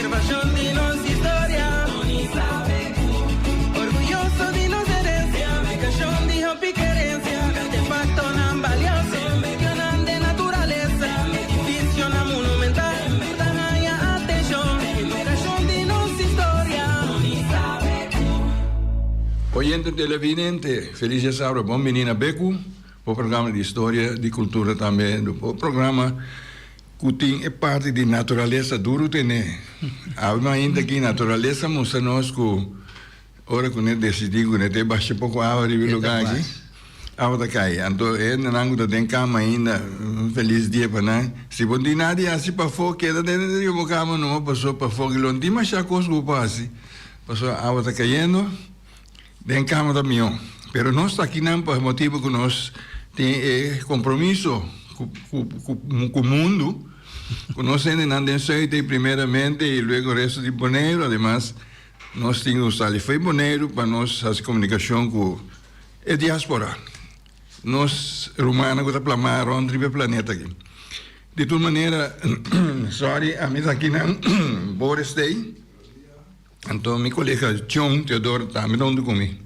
Preservashon di nos historia. Orguyoso di nos herensia. Aplikashon di hopi kerensia. Artefaktonan balioso. Medionan den naturalesa. Edifisionan monumental. Ta haña atenshon. Edukashon di nos historia. Oyente televidente, felis djasabra, bon bini na Beku, bo programa di historia, di kultura tambe, bo programa Ku tin e parti di naturalesa duru tene. Awe mainta aki naturalesa mustra nos ku ora ku ne desidí ku ne ta e basha poko awa riba e lugá aki, awa ta kai. Anto e hendenan ku ta den kama ainda, un felis dia pa nan. Si bo no tin nada di hasi pafó, keda den riba bo kama numa pasobra pafó aki lo no tin masha kos ku bo por hasi pasobra awa ta kayendo. Den kama ta mihó. Pero nos ta akinan pa motibu ku nos tin e kompromiso ku mundu, ku nos hendenan den Zuid ei primeramente i luego resto di Boneiru. Ademas nos tin ku sali fo'i Boneiru pa nos hasi komunikashon ku e diaspora, nos rumannan ku ta plamá rònt riba e planeta aki. Di tur manera, sorry, ami ta akinan Boris Day. Anto mi kolega John Theodore tambe ta huntu ku mi.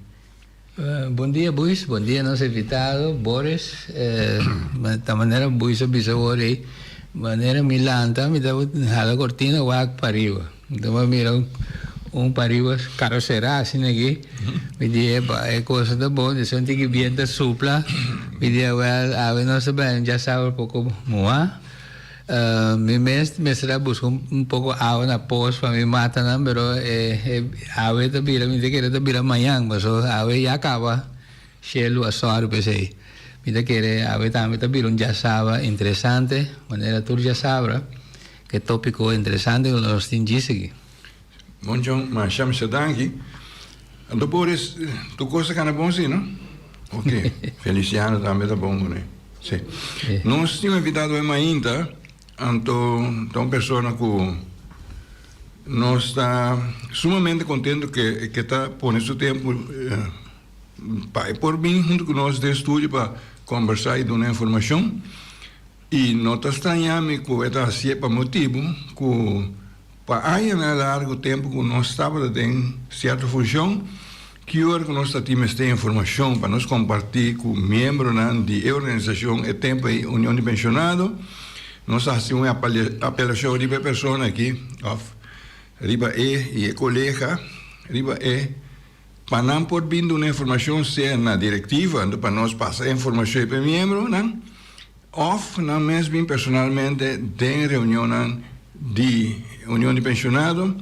Bon dia Buis, bon dia nos invitado Boris. Ta manera Buis a bisa awor ei, manera mi lanta mi ta hala kortina wak pariba. Anto mi a mira un pariba karosera asina aki, mi di epa e kosa ta bon, despues un tiki biento a supla, mi di awel awe nos ta bai djasabra poko muha. Mi mes mester a buska un poko awa na pos pa mi mata nan, pero e awe ta bira, mi ta kere ta bira mañan, paso awe ya kaba, shelu a sòru p'esei. Mi ta kere awe tambe ta bira un djasaba interesante, manera tur djasabra, ku e topiko interesante ku nos tin djis aki. Bon John, masha masha danki. Anto Boris, tur kos ta kana bon si, no? Ok, Feliciano tambe ta bon kuné. Si. Nos tin un invitado hoy mainta, anto ta un persona ku nos ta sumamente kontento ke ke ta pone su tempu pa e por bin huntu ku nos den studio pa kombersá i duna informashon. I no ta straña mi ku e ta hasié pa motibu ku Pa añanan largu tempu ku nos tabata den sierto funshon, ki ora ku nos ta tin mester informashon pa nos kompartí ku miembronan di e organisashon e tempu ei Union di Penshonado, nos a hasi un apelashon riba e persona aki òf riba e i e kolega riba e pa nan por bin duna informashon sea na direktiva anto pa nos pasa e informashon ei pa e miembronan. Òf nan mes bin personalmente den reunionnan di Union di Pensionado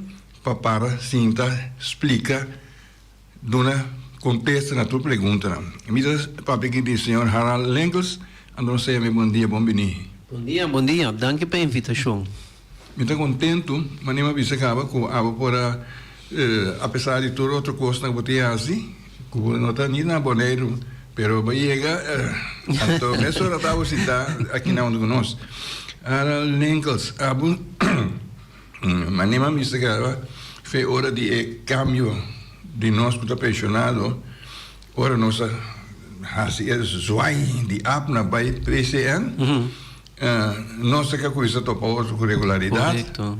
pa para sinta splika, duna kontesta na tur preguntanan. Mi ta papia aki di señor Harald Linkels, anto nos ta yam'é bon dia, bon bini. Bon dia, bon dia. Danki pa e invitashon. Mi ta kontentu, manera mi a bisa kaba, ku abo por a, apesar di tur otro kosnan ku bo tin hasi, ku bo no ta ni na Boneiru, pero bo yega, anto mesora ta abo sintá aki na huntu ku nos. Harold Linkels, abo, manera mi a bisa kaba, fe ora di e kambio di nos ku ta penshonado, ora nos a hasi e zwai di APNA bai PCN, Nos ta ke kuminsa topa otro ku regularidat. Korekto.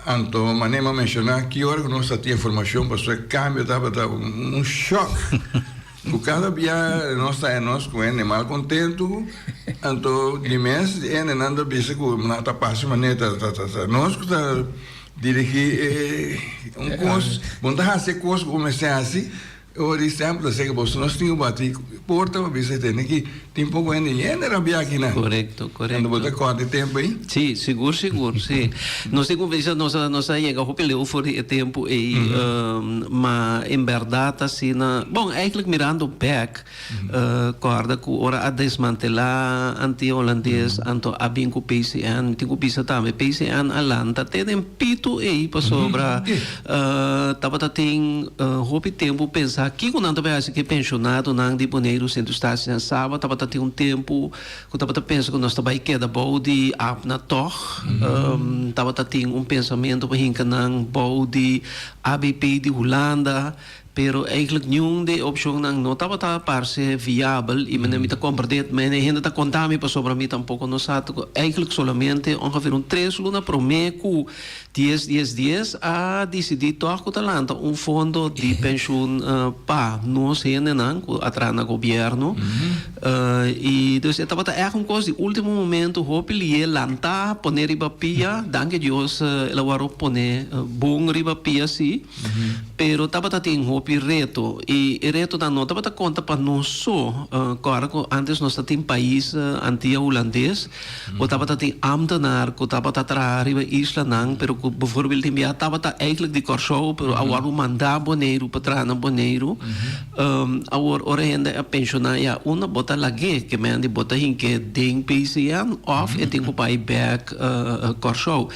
Anto manera mi a menshoná ki ora ku nos ta tin informashon pasobra e kambio tabata un shòk. Ku kada bia nos ta nos ku hende mal kontentu, anto di mes di hendenan ta bisa ku nan ta pasa manera ta ta ta nos ku ta dirigí e un kos, bo no ta hasi e kos ku bo mester hasi. Ora di sèmpel ta sega boso nos tin ku bati porta pa bisa tene ki tin poko hende yende rabia aki nan. Korekto, korekto. Anto bo ta kòrda e tempu ei? Sí, sigur, sigur, sí. Nos tin ku bisa nos a nos a yega hopi leu for di e tempu ei, ma en bèrdat asina, bon, eigentlik mirando bèk, Kòrda ku ora a desmantelá Antia Holandes anto a bin ku PCN. Mi tin ku bisa tambe PCN a lanta te den pitu ei pasobra tabata tin hopi tempu pensa kiko nan ta bai hasi ku e penshonadonan di Boneiru, Sint Eustatius en Saba. Tabata tin un tempu ku tabata pensa ku nos ta bai keda bou di APNA tòg. Tabata tin un pensamentu pa hinka nan bou di ABP di Hulanda. Pero eigenlijk niun di e opcionnan no tabata parce viabel y mi ta comprende, mi hende ta conta mi pasobra mi tampoco no sa eigenlijk solamente ongeveer un tres luna prome cu dies dies dies a dicidi toch cu ta lanta un fondo di pensioen pa nos hendenan cu a traha na gobierno y dus e tabata echt un cos di ultimo momento hopi lié lanta pone riba pia danki Dios el a worde pone bon riba pia si. Pero tabata tin hopi reto y e retonan no tabata conta pa nos so. Corda cu antes nos ta tin pais Antia Hulandes cu tabata tin ambtenaar cu tabata traha riba islanan pero cu bijvoorbeeld tin bia tabata eigenlijk di Corsou pero a wordo manda Boneiru pa traha na Boneiru. Awor ora hende a pensiona ya unda bo ta lag'é ke men di bo ta hink'é den PCN of e tin cu bay bek Corsou.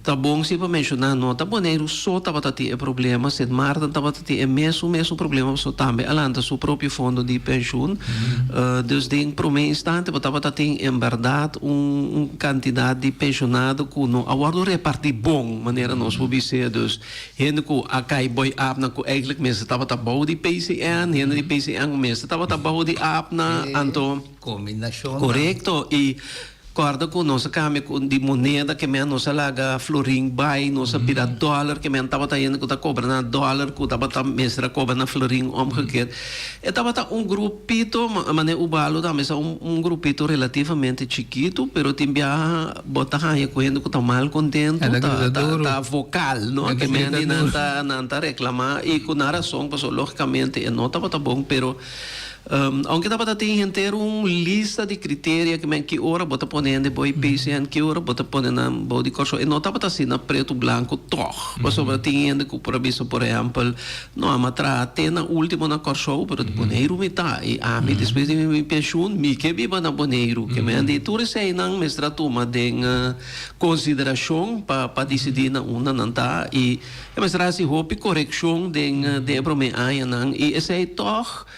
Ta bon si pa menshoná, no ta Boneiru so tabata tin e problema, Sint Maarten tabata tin e mesun mesun problema pasobra tambe a lanta su propio fondo di penshun. Dus den promé instante bo tabata tin en bèrdat un un kantidat di penshonado ku no a wòrdu repartí bon, manera nos por bis'é. Dus hende ku a kai boi ABNA ku eigentlik mester tabata bou di PCN, hende di PCN ku mester tabata bou di ABNA, anto. Kombinashonnan. Korekto i. Corda cu nos a cambia cu di moneda ke men nos a laga florin bay, nos a bira dollar ke men tabata hende cu ta cobra na dollar cu tabata mester a cobra na florin omgekeerd. E tabata un grupito, manera Ubalo tambe sa un grupito relativamente chikito pero tin biaha bo ta haya cu hende cu ta mal contento ta ta vocal no ke men di nan ta nan ta reclama y cu nan razon pasobra logicamente e no tabata bon pero Aunke tabata tin henter un lista di criteria ke men ki ora bo ta pone hende bou PCN, ki ora bo ta pone nan bou di Kòrsou, e no tabata asina pretu blanku tòg. Pasobra tin hende ku por a bisa por ehèmpel, no a traha te na último na Kòrsou, pero di Boneiru mi ta i ami despues di mi penshun mi ke biba na Boneiru. Ke men di tur eseinan mester a tuma den konsiderashon pa pa disidí na unda nan ta i E mester hasi hopi korekshon den den e promé añanan i esei tòg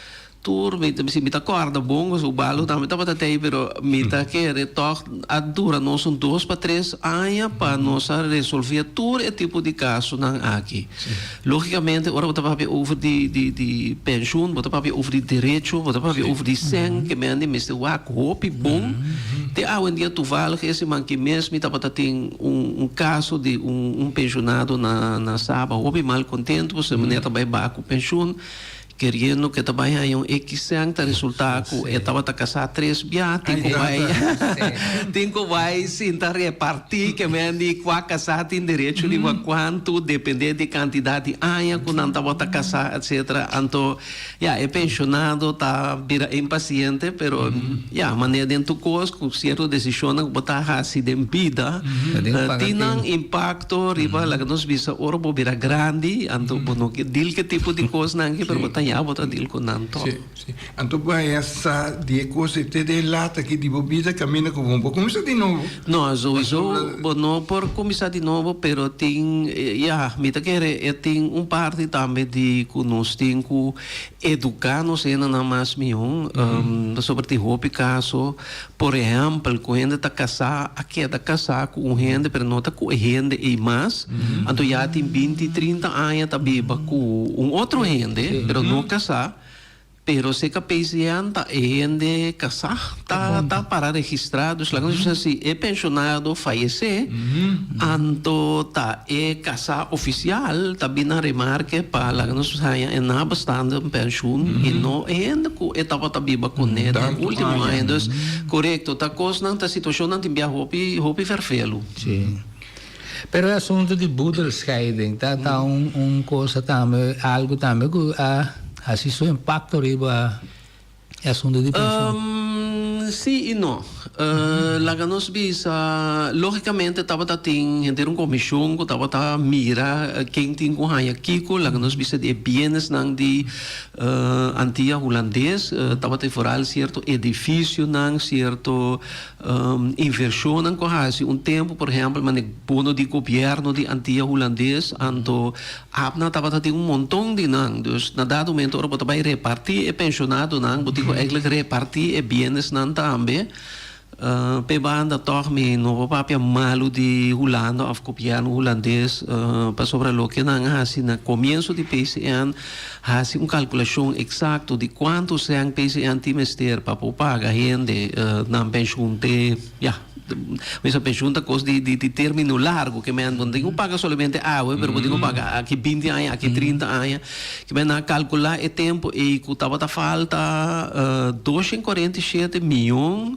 tur mi ta si mi ta kòrda bon pasobra Ubaldo tambe tabata tei pero mi ta kere tòg a dura nos un dos pa tres aña pa nos a resolvé tur e tipo di kasonan aki. Lógikamente ora bo ta papia over di di di penshun bo ta papia over di derecho bo ta papia over di sèn ke mende mester wak hopi bon te awendia tuvallig e siman ki mes mi tabata tin Un caso di un pensionado na Saba hopi mal contento pasobra e meneer ta bay baha cu pensioen keriendo cu e ta bay haña un X cent ta resulta cu e tabata casa tres bia tin cu bay tin cu bay sinta reparti ke men di cua casa tin derecho riba cuanto depende di cantidad di aña cu nan tabata casa etcetera anto Ya, e pensionado ta bira impaciente, pero ya, manera den tur cos cu cierto decisionnan cu bo ta haci den bida, tin nan impacto riba laga nos bisa ora bo bira grandi, anto bo no ke deal cu e tipo di cosnan aki, pero bo ta ya bo ta deal cu nan toch. Si, si. Anto bo haya sa di e cos ei te den laat aki di bo bida caminda cu bo por cuminsa di nobo. No, souiso bo no por cuminsa di nobo, pero tin, ya, mi ta kere e tin un parti tambe di cu nos tin cu educa nos hendenan mas mihon, pasobra tin hopi caso, por ehempel, cu hende ta casa, a keda casa cu un hende, pero no ta cu e hende ey mas, anto ya tin binti, trinta aña ta biba cu un otro hende, pero no casa. Pero si KPCN ta e hende kasá ta ta para registrá, dus laga nos bisa si e penshonado fayesé, anto ta e kasá ofisial ta bin na remarke pa laga nos bisa haña e nabestaande penshun i no e hende ku e tabata biba kuné den último aña. Dus korekto ta kosnan ta situashonnan tin bia hopi hopi fèrfelu. Sí. Pero e asunto di boedelscheiding ta ta un un cosa tambe, algo tambe cu a haci su impacto riba e asunto di pensioen. Sí y no. Laga nos bisa, logicamente tabata tin henter un comision cu tabata mira ken tin cu haña kico, laga nos bisa di e bienesnan di Antia Hulandes, tabata vooral cierto edificionan, cierto Invershonnan ku a hasi un tempu, por ehèmpel, manera bono di gobièrnu di Antia Hulandes, anto ABNA tabata tin un monton di nan. Dus na dado momento ora bo ta bai repartí e penshonadonan, bo tin ku eigentlik repartí e bienesnan tambe. P'e banda tòg mi no por papia malu di Hulanda òf gobièrnu hulandes pasobra loke nan a hasi na komienso di PCN hasi un kalkulashon eksakto di kuantu sèn PCN tin mester pa por paga hende nan penshun te ya mester penshun ta kos di di término largu ke men bo no tin ku paga solamente awe pero bo tin ku paga aki binti aña aki trinta aña ke men nan a kalkulá e tempu ei ku tabata falta doshen kuarenta i shete miyon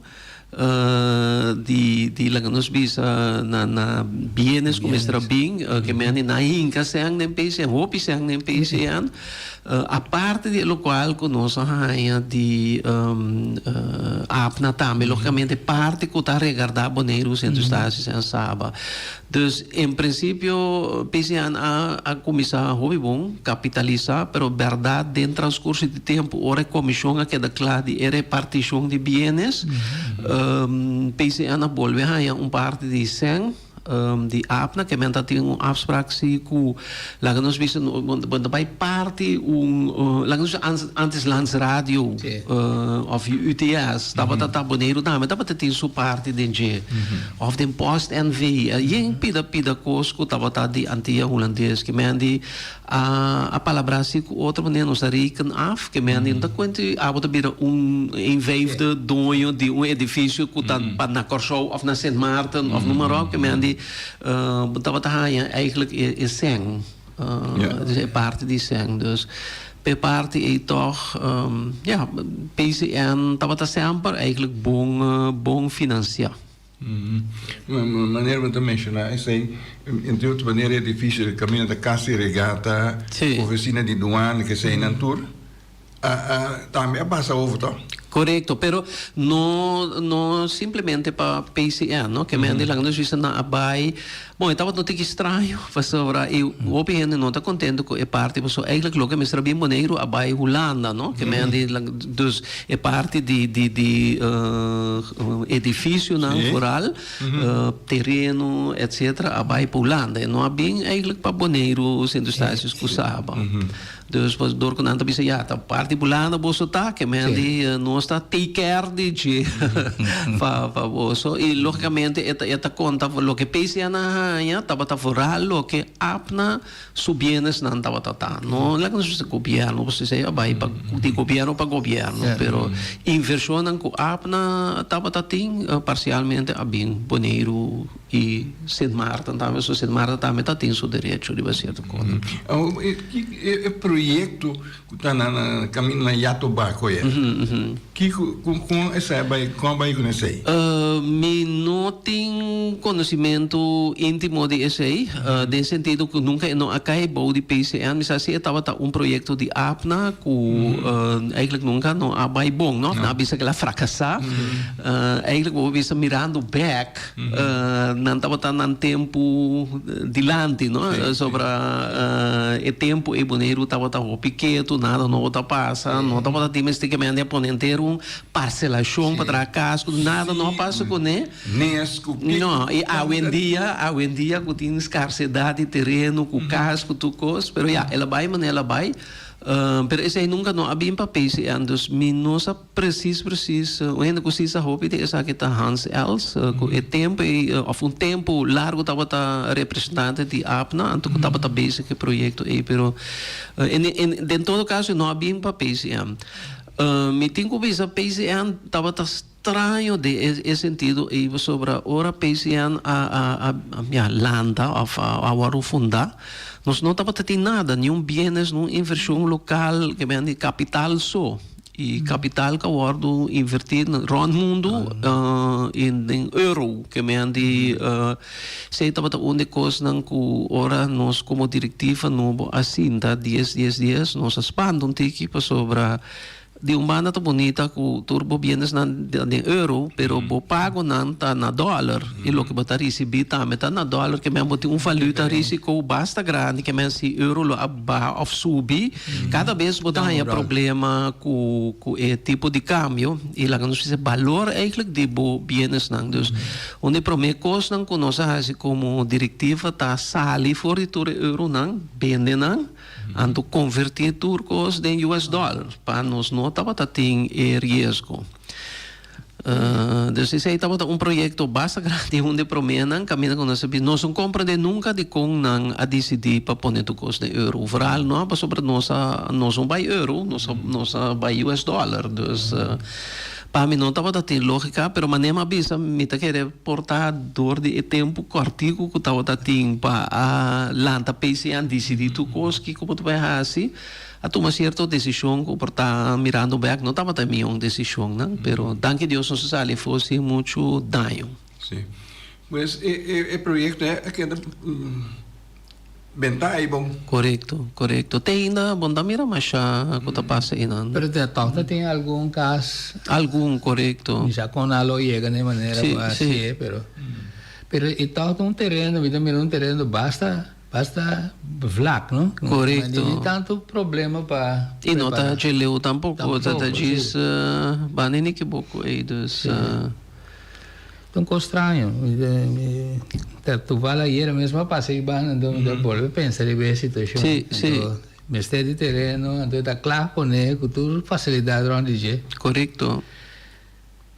di di laga nos bisa na na bienes ku mester a bin ke men di nan hinka sèn den PCN hopi sèn den PCN aparte di e lokual ku nos a haña di APNA tambe logikamente parti ku ta regardá Boneiru Sint Eustatius en Saba. Dus en prinsipio PCN a a kuminsá hopi bon kapitalisá pero bèrdat den transkurso di tempu ora e komishon a keda kla di e repartishon di bienes PCN a bolbe haña un parti di sèn di APNA ke men ta tin un afsprak si ku laga nos bisa bo ta bai parti un laga nos bisa antes Landsradio òf UTS tabata ta Boneiru tambe tabata tin su parti den dje. Of den Post NV. Yen pida pida kos ku tabata di Antia Hulandes ke men di a a palabrá si ku otro manera nos a reken af ke men di no ta kuenta abo ta bira un een vijfde doño di un edifisio ku ta pa na Kòrsou of na Sint Maarten of noem maar op ke men di bo tabata haña eigenlijk e e sèn dus e parti di sèn dus p'e parti ei tòg ya PCN tabata semper eigenlijk bon bon finansiá. Manera bo ta menshoná esei, entre otro manera e edifisio di kaminda ta Kasi Regata, ofisina di duana, keseinan tur a tambe a pasa over tòg? Korekto, pero no no simplemente pa PCN, no, ke men di laga nos bisa nan a bai, bon e tabata un tiki straño pasobra e hopi hende no ta kontento ku e parti pasobra eigentlik loke mester a bin Boneiru a bai Hulanda, no, ke men di dus e parti di di di edificionan vooral, tereno etcetera a bai pa Hulanda e no a bin eigentlik pa Boneiru, Sint Eustatius ku Saba. Dus pues dor ku nan ta bisa ya ta parti Hulanda boso ta ke men di nos ta take care di dje pa pa boso i logikamente e ta e ta konta loke PCN a haña tabata vooral loke APNA su bienesnan tabata ta no laga nos bisa gobierno pasobra esei a bai pa di gobierno pa gobierno pero invershonnan ku APNA tabata tin parsialmente a bin Boneiru I Sint Maarten tambe, so Sint Maarten tambe ta tin su derecho riba cierto cosa. Awor, e e proyecto cu ta na na caminda na Yato Barco ya, kico, con con esai a bay, con a bay con esei? Mi no tin conocimento intimo di esei, den sentido cu nunca e no a cay bou di PCN, mi sa si e tabata un proyecto di APNA cu eigenlijk nunca no a bay bon, no, nan a bisa cu el a fracasa, eigenlijk bo por bisa mirando bek, Nan tabata nan tempu dilanti, no? Sobra e tempu ei Boneiru tabata hopi ketu, nada nobo ta pasa, no tabata tin mester ke mende a pone henter un parselashon pa traha kas, nada no a pasa kuné. No, i awendia, awendia ku tin skarsedat di tereno, ku kas, ku tur kos, pero ya, el a bai manera el a bai, pero esei nunka no a bin pa PCN, dus mi no sa. Precies precies un hende cu si sa hopi di esaki ta Hans Els cu e tempo ey of un tempo largo tabata representante di APNA anto cu tabata bezig cu e proyecto ey pero den todo caso e no a bin pa PCN. Mi tin cu bisa PCN tabata straño den e sentido ey pasobra ora PCN a a lanta of a wordo funda nos no tabata tin nada ni un bienes ni un inversion local ke men di capital so. E kapital ku a wòrdu invertí rònt mundu den euro ke men di esei tabata un di e kosnan ku ora nos komo direktiva nobo a sinta dies dies dies nos a spanta un tiki pasobra di un banda ta bunita ku tur bo bienesnan ta den euro pero bo pagonan ta na dòler i loke bo ta risibí tambe ta na dòler ke men bo tin un valuta risiko basta grandi ke men si euro lo a baha òf subi. Kada bes bo ta haña problema ku ku e tipo di kambio i laga nos bisa balor eigenlijk di bo bienesnan. Dus un di e promé kosnan ku nos a hasi komo direktiva ta sali for di tur e euronan, bende nan, anto konvertí tur kos den US dollar pa nos no tabata tin e riesgo. Dus esei tabata un proyekto basta grandi un di proménan kaminda ku nos a bisa nos no komprendé nunka dikon nan a disidí pa pone tur kos den euro. Vooral no pasobra nos a nos no bai euro, nos a nos a bai US dollar. Dus pa mi no tabata tin lógika pero manera mi a bisa mi ta kere por ta dor di e tempu kòrtiku ku tabata tin pa a lanta PCN disidí tur kos kiko bo ta bai hasi. A tuma cierto decision cu por ta mirando bek no tabata e mion decisionnan, pero danki Dios nos a sali afo sin mucho daño. Sí. Pues e e e proyecto a keda benta ahí bon. Corecto, corecto. Te ainda bon ta mira masha cu ta pasa einan. Pero te toch ta tin algun cas. Algun, corecto. Mi sa con a lo yega na e manera cu a hacié, pero pero e toch ta un tereno, mi ta mira un tereno basta. Basta vlak, no? Korekto. No tin tantu problema pa I no ta haci leu tampoco, ta ta djis banda di Nikiboko ei, dus. Ta un cos straño. Ta toeval ayera mes mi a pasa ei banda, anto mi ta bolbe pensa riba e situacion. Si, si. Anto mester di tereno, anto ta kla pone cu tur facilidad rond di dje. Korekto.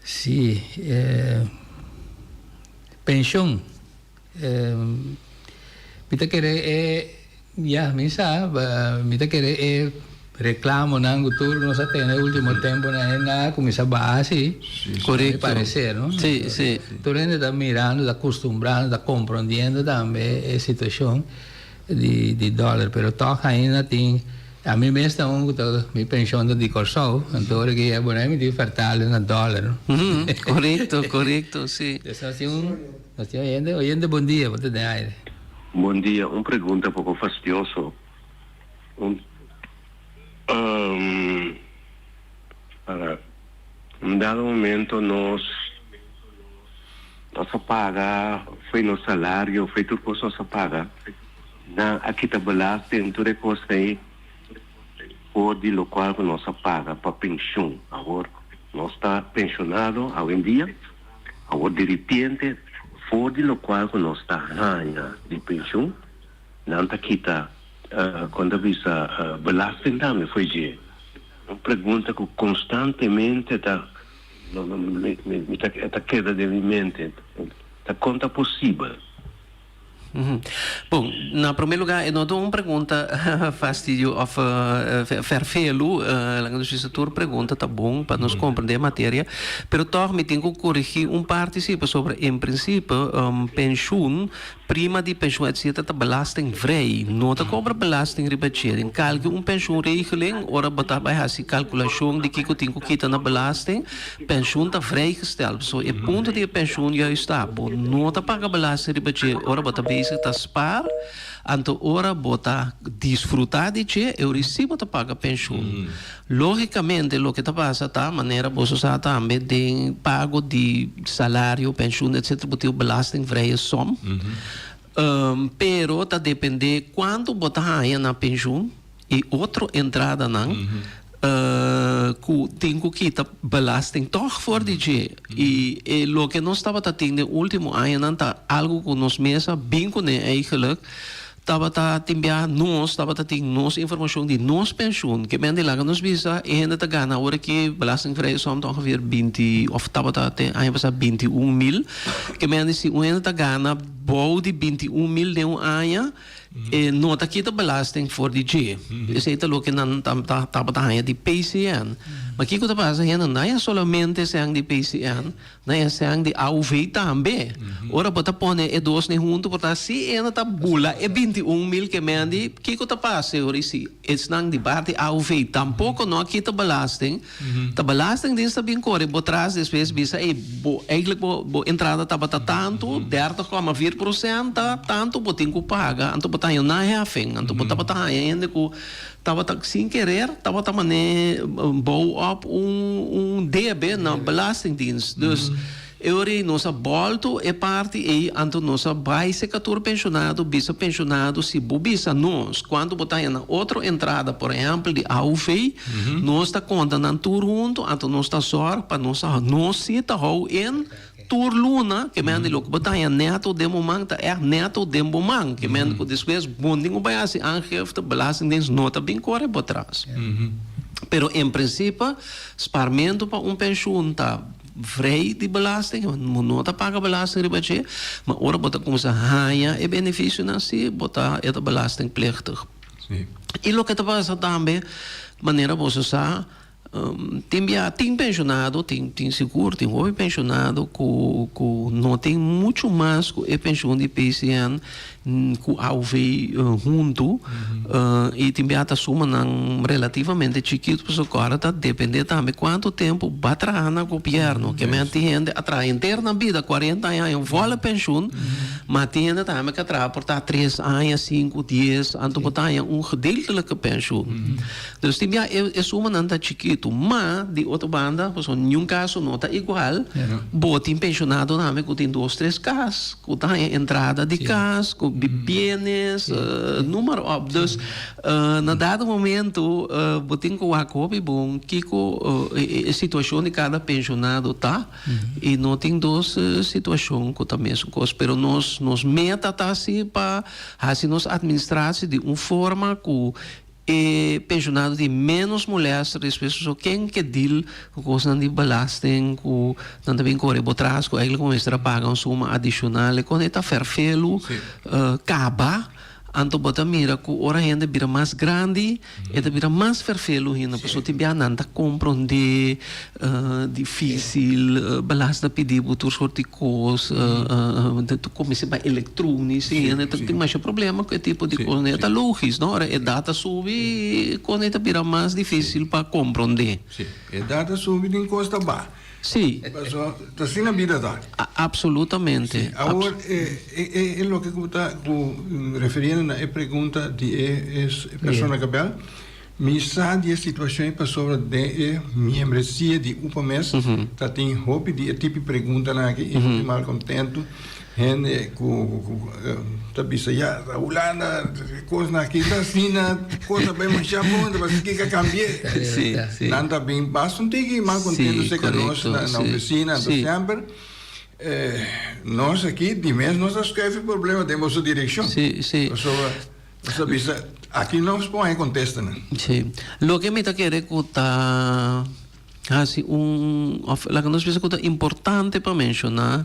Si, pension. Mi ta kere e, ya, mi sa, mi ta kere e reclamonan cu tur nos a tene ultimo temponan e nan a cuminsa baha si. Corecto. Mi parecer, no? Si, si. Tur hende ta mirando, ta acostumbrando, ta comprondiendo tambe e situacion di di dollar, pero toch ainda tin, ami mes ta un cu ta, mi pension ta di Corsou, anto ora cu yega Bonaire mi tin vertale na dollar, no? Corecto, corecto, si. Nos tin un. Nos tin oyente, oyente bon dia, bo ta den aire. Bon dia, un pregunta poko fastioso. Un para un dado momento nos nos a paga fo'i nos salario, fo'i tur kos nos a paga, nan a kita belasting tur e kos ei for di lokual ku nos a paga pa penshun. Awor nos ta penshonado awendia. Awor diripiente for di locual cu nos ta haña di pensioen, nan ta kita, con ta bisa, belasting tambe fo'i dje. Un pregunta cu constantemente ta mi ta keda den mi mente, ta con ta posibel? Bon, na promé lugá e no ta un pregunta fastidio òf fèrfelu, laga nos bisa tur pregunta ta bon pa nos komprendé e materia, pero tòg mi tin ku korigí un parti sí, pasobra en prinsipio penshun, prima di penshun etcetera ta belastingvrij, no ta kobra belasting riba dje. Den kalke un penshunregeling ora bo ta bai hasi kalkulashon di kiko tin ku kita na belasting, Pensioen ta vrijgesteld, pasobra e punto di e pensioen juist ta, bo no ta paga belasting riba dje ora bo ta bezig ta spaar, anto ora bo ta disfruta di dje, e ora si bo ta paga pensioen. Logicamente loke ta pasa ta, manera boso sa tambe, den pago di salario, pensioen etcetera bo tin un belastingvrije som, pero ta depende cuanto bo ta haya na pensioen. E otro entradanan ku tin ku kita belasting tòg for di dje. I e loke nos tabata tin den último añanan ta algu ku nos mes a bin kuné eigenlijk, tabata tin bia nos tabata tin nos informashon di nos penshun. Ke men di laga nos bisa e hende ta gana ora ki belastingvrije som ta ongeveer binti òf tabata te aña pasá 21 mil. Ke men di si un hende ta gana bou di 21 mil den un aña, E no ta kita belasting for di dje. Esei ta loke nan tabata haña di PCN. Ma kiko ta pasa? Hende no haña solamente esnan di PCN, nan haña esnan di AOV tambe. Ora bo ta pone e dosnan huntu por ta si hende ta bula e 21 mil ke mendi, kiko ta pasa e ora i si esnan di parti AOV tampoko no a kita belasting? Ta belastingdienst ta bin kore bo tras despues bisa ey bo eigenlijk bo bo entrada tabata tantu, dertig koma vier prosent ta tantu bo tin ku paga, anto bo ta haña un naheffing, anto bo tabata haña hende ku tabata sin kerer tabata mane bou op un un debe na belastingdienst. Dus E ora ei nos a bòltu e parti ei, anto nos a bai serka tur penshonado, bisa penshonado, si bo bisa nos kuantu bo ta haña na otro entrada, por ehèmpel di AOV, nos ta konta nan tur huntu, anto nos ta sòrg pa nos a nos si ta hou in tur luna, ke mende loke bo ta haña nèto den bo man ta ègt nèto den bo man, ke mende ku despues bo no tin ku bai hasi aangifte, belastingdienst no ta bin kore bo tras. Pero en prinsipio, sparmentu pa un penshun ta. vrij di belasting, bo no ta paga belasting riba dje, ma ora bo ta kuminsá haña e benefisionan si bo ta e ta belastingplichtig. I loke ta pasa tambe, manera boso sa, Tin bia tin penshonado, tin tin sigur tin hopi penshonado ku ku no tin muchu mas ku e penshon di PCN ku AOV huntu i tin bia ta sumanan relativamente chikitu pasobra ku ora ta depende tambe kuantu tempu bo a traha na gobièrnu. Ke men tin hende a traha henter nan bida kuarenta aña haña un vòle penshun ma tin hende tambe ku a traha por ta tres aña, sinku, dies anto bo ta haña un gedeeltelijke penshun. Dus tin bia e e sumanan ta chikitu, ma di otro banda pasobra niun kaso no ta igual, bo tin penshonado tambe ku tin dos tres kas, ku ta haña entrada di kas, ku bienes, noem maar op. Dus na dado momento bo tin ku wak hopi bon kiko e situashon di kada penshonado ta i no tin dos situashon ku ta mesun kos. Pero nos nos meta ta si pa hasi nos administratie di un forma ku E penshonado tin ménos molèster despues pasobra ken ke deal ku kosnan di belasting ku nan ta bin kore bo tras ku eigenlijk bo mester a paga un suma adishonal e kon e ta fèrfelu kaba anto bo ta mira ku ora hende bira mas grandi e ta bira mas fèrfelu ainda pasobra tin bia nan ta komprondé Dificil, belasting ta pidi bo tur soort di cos, ta cuminsa bay electronisch y hende ta tin masha problema cu e tipo di cos. E ta logisch, no? Ora edad ta subi, cos ta bira mas dificil pa comprende. Si, edad ta subi tin cos ta baha. Si. Pasobra ta asina bida ta. Absolutamente. Si, awor e loke cu bo ta referiendo na e pregunta di e persona cu a bel. Mi sa di e situacion ei pasobra den e miembresia di upa mes ta tin hopi di e tipi preguntanan aki i hopi malcontento, hende cu ta bisa ya ta Hulanda e cosnan aki ta asina, cos a bay masha bon ta pasa kiko a cambie. Nan ta bin basta un tiki malcontento cerca nos na oficina, anto semper nos aki di mes nos ta schuif e problema den boso direccion pasobra. Nos ta bisa, aki nos por haña kontestanan. Sí. Loke mi ta kere ku ta hasi un, òf laga nos bisa ku ta importante pa menshoná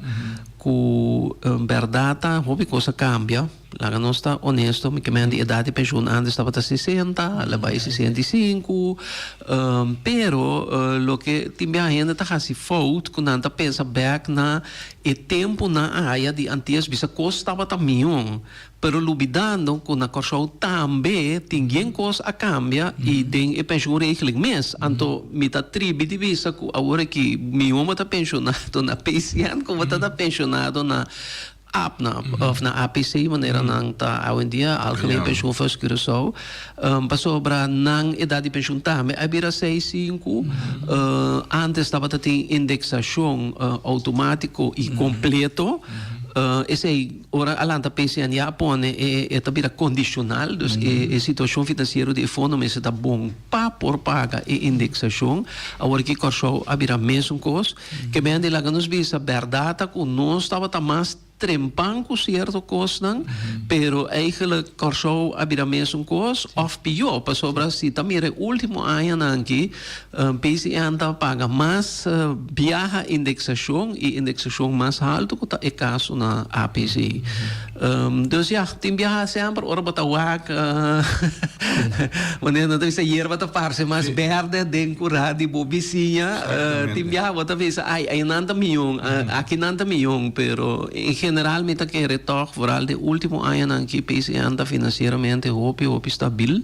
ku bèrdat ta hopi kos a kambia. Laga nos ta honesto, mi ke men di edat di penshun ántes tabata sesenta, a bai 65. Pero loke tin bia hende ta hasi fout ku nan ta pensa bèk na e tempunan aya di antes bisa kos tabata mihó. Pero lubidando ku na Kòrsou tambe tin bien kos a kambia i den e pensioenregeling mes. Anto mi ta tribi di bisa ku awor aki mihó bo ta penshonado na PCN ku bo ta ta penshonado na APNA òf na APC manera nan ta awendia, Algemeen Pensioenfonds Curaçao. Pasobra nan edat di penshun tambe a bira seis sinku. Antes tabata tin indeksashon outomátiko i kompleto. Esei. Ora a lanta PCN ya a pone e e ta bira kondishonal, dus e e situashon finansiero di e fondo mester ta bon pa por paga e indeksashon. Awor ki Kòrsou a bira mesun kos. Ke men di laga nos bisa bèrdat ta ku nos tabata mas trempan ku sierto kosnan, pero eigelijk Kòrsou a bira mesun kos òf pió, pasobra si ta mira e último añanan aki PCN ta paga mas biaha indeksashon i indeksashon mas haltu ku ta e kaso na APC. Dus ya, tin biaha semper ora bo ta wak wanneer nan ta bisa yerba ta parse mas berde den kura di bo bisiña, tin biaha bo ta bisa ay aynan ta mion, akinan ta mion, pero en general mi ta kere tòg vooral den ultimo añanan aki PCN ta finansieramente hopi hopi stabil.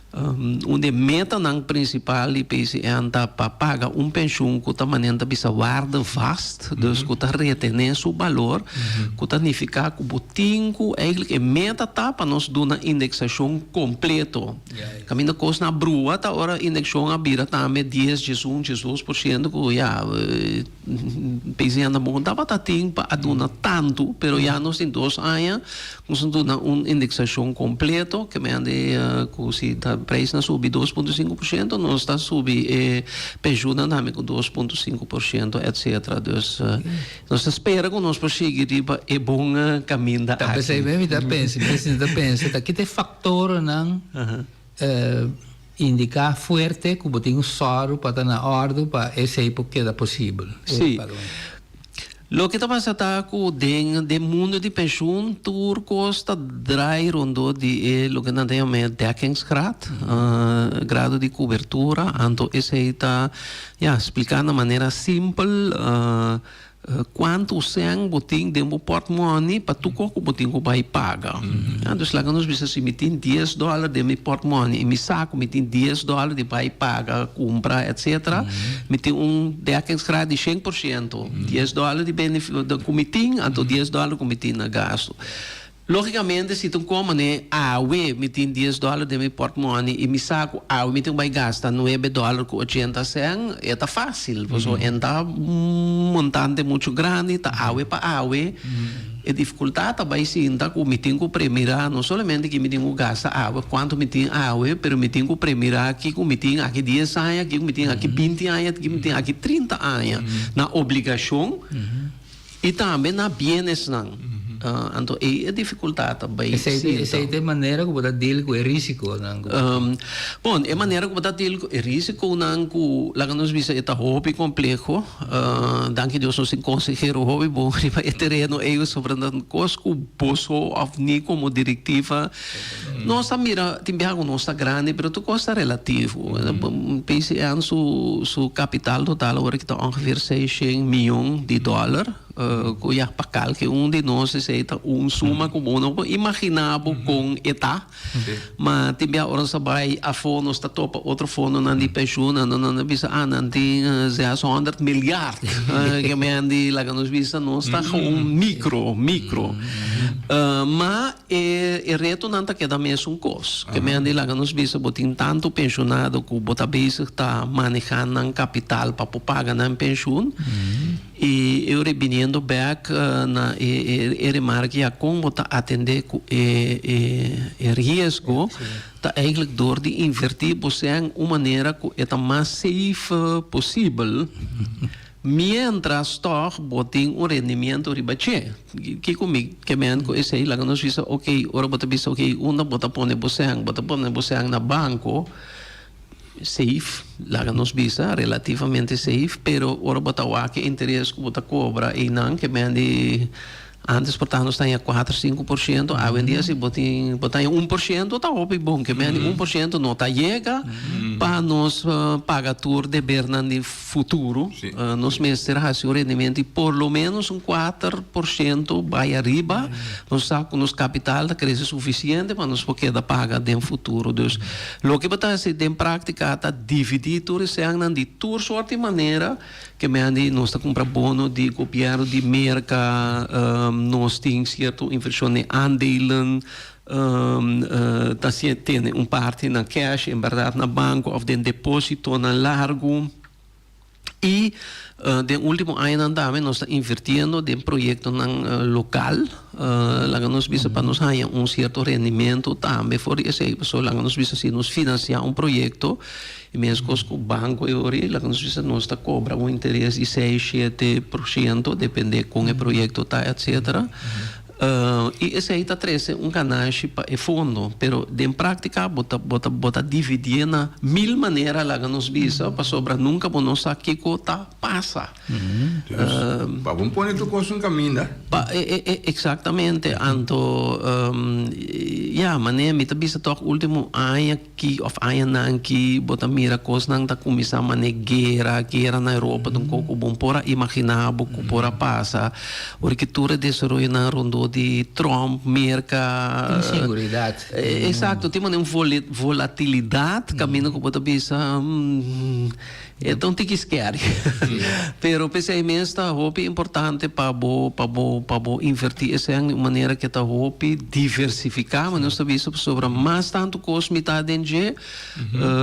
Un di e metanan prinsipal di PCN ta pa paga un penshun ku ta manera ta bisa waardevast, dus ku ta retené su balor, ku ta nifiká ku bo tin ku eigentlik e meta ta pa nos duna indeksashon kompleto. Kaminda kosnan a brua ta ora indekshon a bira tambe dies, diesun, diesdos por siento ku ya PCN tampoco tabata tin pa a duna tantu, pero ya nos tin dos aña. Nos a duna un indeksashon kompleto, ke mende ku si ta preisnan subi 2.5%, nos ta subi e penshunnan tambe ku 2.5%, etcetera. Dus nos ta spera ku nos por sigui riba e bon kaminda Ta aki. P'esei mi ta pensa, mi ta sinta pensa ta ki ta e faktornan. indiká fuerte ku bo tin un sòru pa ta na òrdu pa esei por keda posibel, e Sí. pagamento. Loke ta pasa ta ku den den mundo di penshun tur kos ta drai rondó di e loke nan ta yama e dekkingsgraad, grado di kubertura, anto esei ta ya spliká na manera simpel Kuantu sèn bo tin den bo pòrtmòni pa tur kos ku bo tin ku bai paga? Ya, dus laga nos bisa si mi tin dies dòler den mi pòrtmòni i mi sa ku mi tin dies dòler di bai paga, kumpra, etsetera, mi tin un dekkingsgraad di shen por shento, dies dòler di benefisio ku mi tin, anto dies dòler ku mi tin na gastu. Lógikamente si ta un kon manera awe mi tin dies dòler den mi pòrtmòni i mi sa ku awe mi tin ku bai gasta nuebe dòler ku ochenta sèn, e ta fásil pasobra e no ta un montante muchu grandi, ta awe pa awe. E difikultat ta bai sinta ku mi tin ku premirá no solamente ki mi tin ku gasta awe, kuantu mi tin awe, pero mi tin ku premirá kiko mi tin aki dies aña, kiko mi tin aki binti aña, kiko mi tin aki trinta aña na obligashon. I tambe na bienesnan. Anto ei e difikultat ta bai sinta. Esei ta e manera ku bo ta deal ku e risikonan ku bo tin? Bon, e manera ku bo ta deal ku e risikonan ku laga nos bisa e ta hopi kompleho. Danki Dios nos tin konsehero hopi bon riba e tereno ei pasobra nan kos ku boso òf ni komo direktiva nos ta mira tin biaha ku nos ta grandi pero tur kos ta relativo. PCN su su kapital total awor aki ta ongeveer seishent miyon di dòler ku ya pa kalke un di nos esei ta un suma ku bo no por imaginá bo kon e ta. Ma tin bia ora nos ta bai afó nos ta topa otro fondonan di penshun anto nan ta bisa ah nan tin zeshonderd milyard ke men di laga nos bisa nos ta gewoon mikro mikro. Ma E e retonan ta keda mesun kos. Ke men di laga nos bisa bo tin tantu penshonado ku bo ta bezig ta maneha nan kapital pa por paga nan penshun. I e ora biniendo bek na e e e remarke ya kon bo ta atende ku e e e riesgo ta eigenlijk dor di inverti bo sèn un manera ku e ta mas safe posibel. Miéntras tòg bo tin un rendimiento riba dje. Kiko mi ke men ku esei? Laga nos bisa, oke, ora bo ta bisa, oke, unda bo ta pone bo sèn? Bo ta pone bo sèn na banko, safe, laga nos bisa, relativamente safe, pero ora bo ta wak e interes ku bo ta kobra einan, ke men di antes por ta nos ta haña kuater, sinku por shento, awendia si bo tin, bo ta haña un por shento ta hopi bon, ke men di un por shento no ta yega pa nos paga tur debernan di. Futuro, nos mester hasi un rendimento di por lo menos un 4% bai ariba, nos sa ku nos kapital ta krese sufisiente pa nos por keda paga den futuro. Dus, loke bo ta hasi den práktika ta dividí tur e sènnan di tur sort di manera ke men di nos ta kumpra bono di gobièrnu di Merka, nos tin sierto invershon den aandelen, Ta tene un parti na cash en berdad na banco of den depositonan largo y den ultimo añanan tambe nos ta invirtiendo den proyectonan local laga nos bisa pa nos haya un cierto rendimento tambe for di esey pasobra laga nos bisa si nos financia un proyecto y mescos cu banco e ora laga nos bisa nos ta cobra un interes di seis shete por ciento depende con e proyecto ta etcetera. I esei ta trese un ganashi pa e fondo, pero den práktika bo ta bo ta bo ta dividié na mil manera laga nos bisa pasobra nunka bo no sa kiko ta pasa. Dus, pa bo pone tur kos un kaminda. Pa e e e eksaktamente. Anto ya, manera mi ta bisa tòg último aña Ki of añanan ki bo ta mira kosnan ta kuminsá man'é guera, guera na Europa ta un kos ku bo por a imaginá bo ku por a pasa. Ora ki tur e desaroyonan rondó di Trump, Merka. Inseguridat. Eksakto, tin manera un volatilidat kaminda ku bo ta bisa. E ta un tiki scary. Pero p'esei mes ta hopi importante pa bo pa bo pa bo inverti esei di un manera ke ta hopi diversifiká. Nos ta bisa pasobra mas tantu kos mi ta den dje,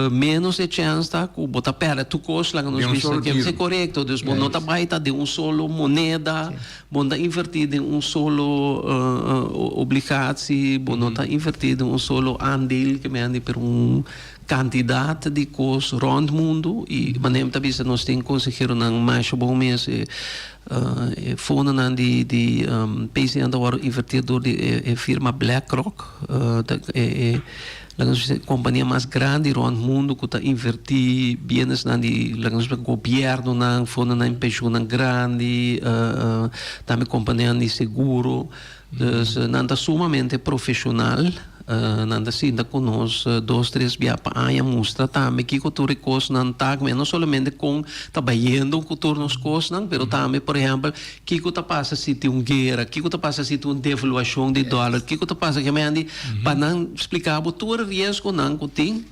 menos e chèns ta ku bo ta pèrdè tur kos laga nos bisa ke si korekto. Dus bo no ta bai ta den un solo moneda, bo no ta inverti den un solo obligatsi, bo no ta inverti den un solo aandeel ke men di pero un Kantidat di kos rònt mundu i manera mi ta bisa nos tin konseheronan masha bon mes e fondonan di di PCN ta wòrdu invertir dor di e firma BlackRock ta e e. Laga nos bisa kompania mas grandi rònt mundu ku ta invertí bienesnan di laga nos bisa gobièrnunan, fondonan di penshunnan grandi, tambe kompanianan di seguro. Dus nan ta sumamente profeshonal, nan ta sinta ku nos dos tres bia pa aña mustra tambe kiko tur e kosnan ta, no solamente kon ta bayendo ku tur nos kosnan, pero tambe por ehèmpel Kiko ta pasa si tin un guera? Kiko ta pasa si tin un devaluashon di dòler? Kiko ta pasa? Ke men di pa nan splika bo tur e riesgonan ku tin.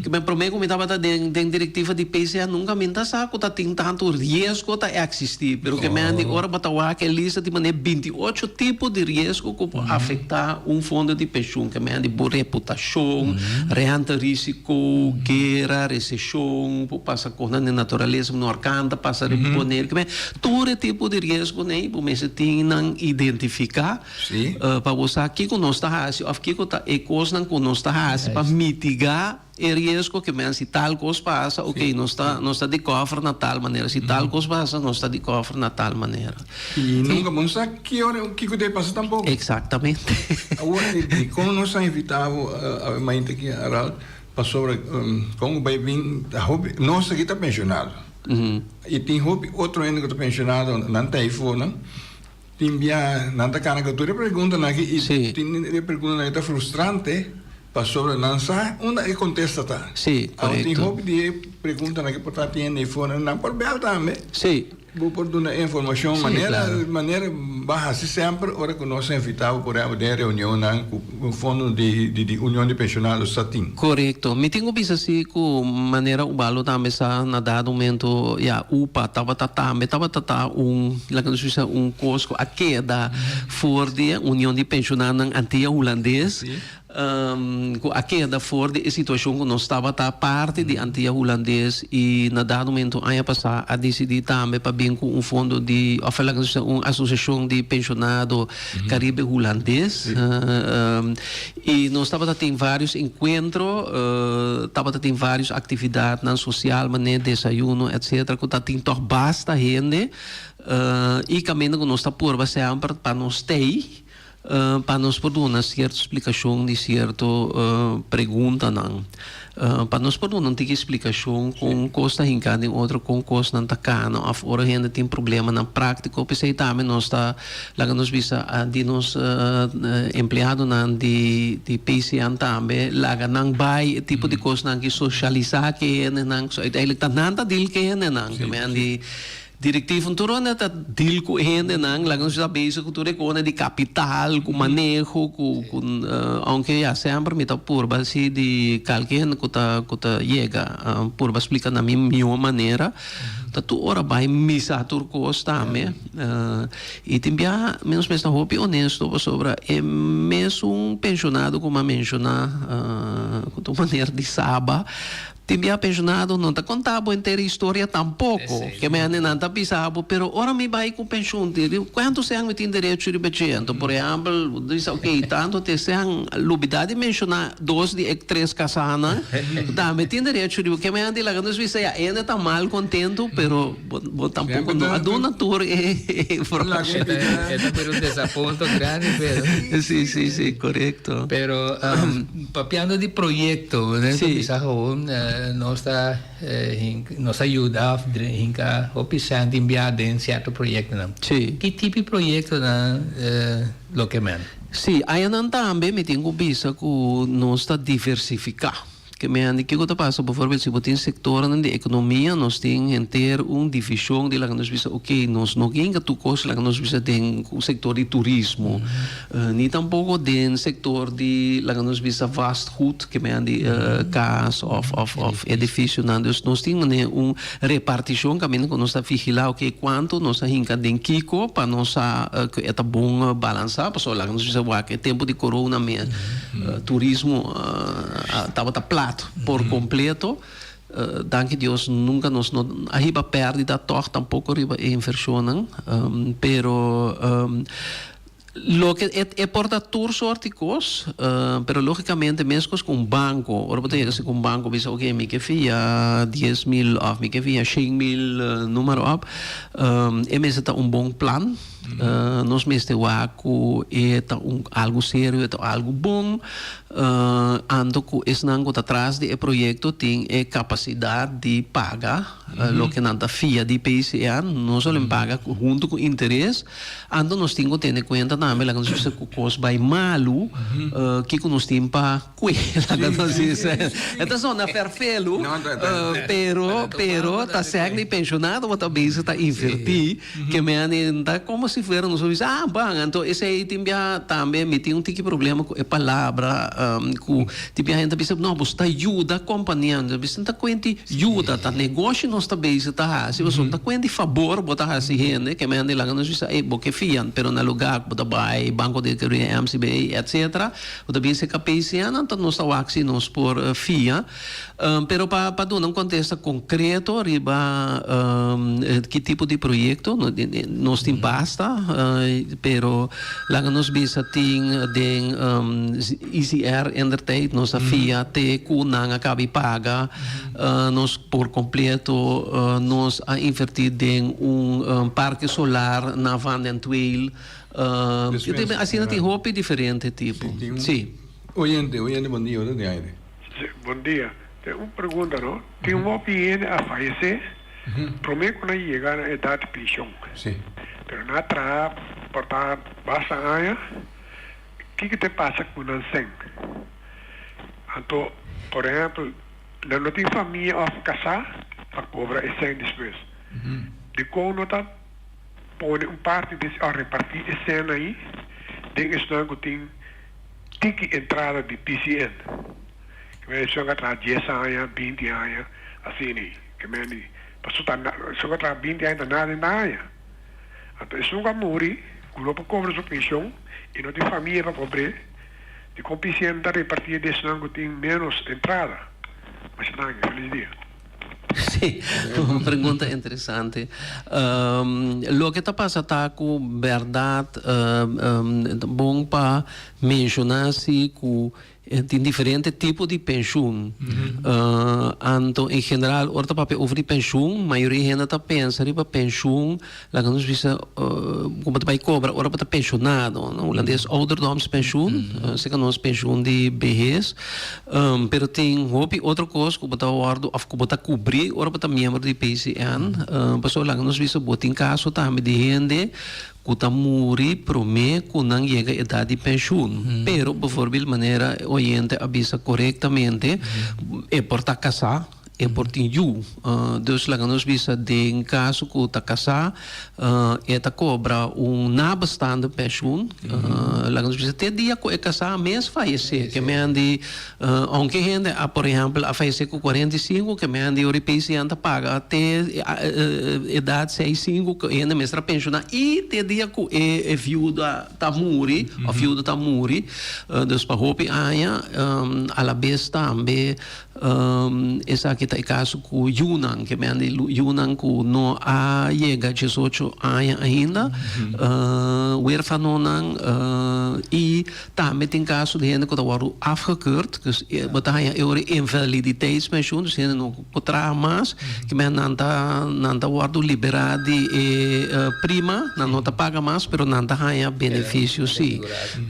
Ke men promé ku mi tabata den den direktiva di PCA nunka mi ta sa ku ta tin tantu riesgo ta eksistí. Pero ke men di ora bo ta wak e lista di manera 28 tipo di riesgo ku por afektá un fondo di penshun. Ke men di bo reputashon, renta risiko, guera, reseshon, por pasa kosnan den naturalesa, un orkan ta pasa riba Bonaire. Ke men Tur e tipo di riesgonan ei bo mester tin nan identifiká pa bo sa kiko nos ta hasi òf kiko ta e kosnan ku nos ta hasi pa mitigá e riesgo ke men si tal kos pasa oke nos ta nos ta di kòfer na tal manera si tal kos pasa nos ta di kòfer na tal manera. I nunka bo no sa ki ora kiko ta pasa tampoko. Eksaktamente. Awor dikon nos a invitá bo awe mainta aki Harald pasobra kon ku bai bin ta hopi nos aki ta penshonado. I tin hopi otro hende ku ta penshonado, nan ta eifonan. Tin bia nan ta kana ku tur e preguntanan aki i tin e preguntanan aki ta frustrante pasobra nan sa unda e kontesta ta. Awor tin hopi di e preguntanan aki por ta tin hende eifonan, nan por bèl tambe. Bo por duna e informashon manera manera bo a hasi semper ora ku nos a invitá bo por ehèmpel den reunionnan ku fondo di di Union di Penshonado sa tin. Korekto. Mi tin ku bisa si ku manera Ubaldo tambe sa na dado momento ya upa tabata tambe tabata ta un laga nos bisa un kos ku a keda for di e Union di Penshonadnan Antia Hulandes. Ku a keda for di e situashon ku nos tabata parti di Antia Hulandes i na dado momento aña pasá a disidí tambe pa bin ku un fondo di òf laga nos bisa un asosiashon di penshonado Karibe Hulandes. I nos tabata tin vários enkuentro, tabata tin vários aktividatnan sosial manera desayuno etcetera ku ta tin tòg basta hende i kaminda ku nos ta purba semper pa nos tei. Pa nos por duna sierto splikashon di sierto preguntanan. Pa nos por duna un tiki splikashon kon kos ta hinká den otro, kon kosnan ta kana òf ora hende tin problemanan práktiko. P'esei tambe nos ta laga nos bisa di nos empleadonan di PCN tambe laga nan bai e tipo di kosnan aki sosialisá ku e hendenan. So uiteindelijk ta nan ta deal ku e hendenan. Direktivo tur unda ta deal ku hendenan, laga nos ta bezig ku tur e kosnan di kapital, ku maneho, ku ku aunke ya semper mi ta purba si di kalke hende ku ta ku ta yega purba splika na mi mihó manera, ta tur ora bai misa tur kos tambe. I tin bia mi nos mester hopi honesto pasobra e mesun penshonado ku mi a menshoná ku ta un manera di Saba, Tin bia penshonado no ta konta bo henter e historia tampoko. Ke mende nan ta bisa bo, pero ora mi bai ku penshun di kuantu sean mi tin derecho riba dje? Anto por ehèmpel bo ta bisa ok tantu te sean lubida di menshoná dos di e tres kasánan ku tambe tin derecho riba. Ke mende laga nos bisa ya hende ta mal kontentu pero bo bo tampoko no a duna tur e informashon. E ta por un desapunto grandi pero. Si si si korekto. Pero Papiando di proyecto, bo ta bisa gewoon nos ta nos ta yuda of hinca hopi cent tin bia den cierto proyectonan. Ki tipo di proyectonan lo ke men? Sí, ayanan tambe mi tin cu bisa cu nos ta diversifica. Ke men di kico ta pasa, bijvoorbeeld si bo tin sectornan di economia, nos tin henter un division di laga nos bisa ok nos no hinca tur cos laga nos bisa den sector di turismo. Ni tampoco den sector di, laga nos bisa, vastgoed, ke men di cas of of of edificionan. Dus nos tin manera un reparticion caminda cu nos ta vigila, oke, cuanto nos a hinca den kico pa nos sa cu e ta bon balansa. Pasobra laga nos bisa wak e tempo di corona mes turismo tabata plat por completo. Danki Dios nunca nos no a hiba perdida toch tampoco riba e inversionnan. Pero. Loke e e por ta tur sort di kos, pero logicamente meskos ku un banko, ora bo ta yega si ku un banko bisa oke mi ke fia 10.000 òf mi ke fia 100.000 noem maar op, e mester ta un bon plan, nos mester wak ku e ta un algu serio, e ta algu bon. Anto ku esnan ku ta tras di e proyekto tin e kapasidat di paga loke nan ta fia di PCN, no solamente paga huntu ku interes, anto nos tin ku tene kuenta tambe laga nos bisa ku kos bai malu, kiko nos tin pa kue laga nos bisa. E ta sona fèrfelu, pero pero ta sèk di penshonado bo ta bezig ta invertí. Ke me a nenta komo si fuera nos a bisa, ah, ban, anto esei tin bia tambe mi tin un tiki problema ku e palabra ku tin bia hende ta bisa, no, bo sta yuda kompania, mi ta bisa, no ta kuenti yuda, ta negoshi nos ta bezig ta hasi, pasobra no ta kuenti fabor bo ta hasi hende, ke me hende laga nos bisa, ey, bo ke fian, pero na lugar ku bo ta bai Banco de Caribe, MCB, etcetera, bo ta bin serka PCN, anto nos ta wak si nos por fia. Pero pa pa duna un kontesta konkreto riba ki tipo di proyekto, nos tin basta, pero laga nos bisa tin den Easy Air indertijd nos a fia te ku nan a kabi paga nos por kompleto, nos a inverti den un parke solar na Van den Tweel, asina tin hopi diferente tipo, si. Oyente, oyente bon dia, ora di aire. Sí, bon dia. Ten un pregunta no. Tin hopi hende a fayesé promé ku nan yega na edat di penshon. Sí. Pero nan a traha por ta basta aña. Kiko ta pasa ku nan sèn? Anto, por ehèmpel, nan no tin famia òf kasá pa kobra e sèn despues. Dikon no ta pone un parti di òf repartí e sèn ahí den esnan ku tin Tiki entrada di PCN. Ke men esun a traha dies aña, binti aña, asina ei. Ke men di, paso ta na, esun a traha binti aña ta nada den aña. Anto esun ku a muri, ku no por kobra su penshon i no tin famia pa kobr'é, dikon PCN ta repartié di esnan ku tin ménos entrada? Masha danki, felis dia. Sí, un pregunta interesante. Loke ta pasa ta ku bèrdat ta bon pa menshoná si ku tin diferente tipo di penshun. Anto en general ora ta papia over di penshun mayoria hende ta pensa riba penshun Laga nos bisa ku bo ta bai kobra ora bo ta penshonado. Na hulandes ouderdomspensioen, esei ta nos penshun di behes. Pero tin hopi otro kos ku bo ta wòrdu òf ku bo ta kubrí ora bo ta miembro di PCN. Pasobra laga nos bisa bo tin kaso tambe di hende ku ta muri promé ku nan yega edat di penshun. Pero bivoorbeeld manera e oyente a bisa korektamente, e por ta kasá. E por tin yu. Dus laga nos bisa den kaso ku ta kasá e ta kobra un nabestaande penshun. Laga nos bisa te dia ku e kasá mes fayesé. Ke men di ounke hende a por ehèmpel a fayesé ku 45 ke men di ora e PCN ta paga te edat 65 ku e hende mester a penshoná i te dia ku e viuda ta muri òf viudo ta muri. Dus pa hopi aña alabes tambe. Esaki ta e kaso ku yunan, ke men di yunan ku no a yega diesocho aña ainda, werfanonan i tambe tin kaso di hende ku ta wòrdu afgekeurd, dus bo ta haña e ora invaliditeitspensioen, dus hende no por traha mas, ke men nan ta nan ta wòrdu liberá di e prima, nan no ta paga mas, pero nan ta haña benefisio si,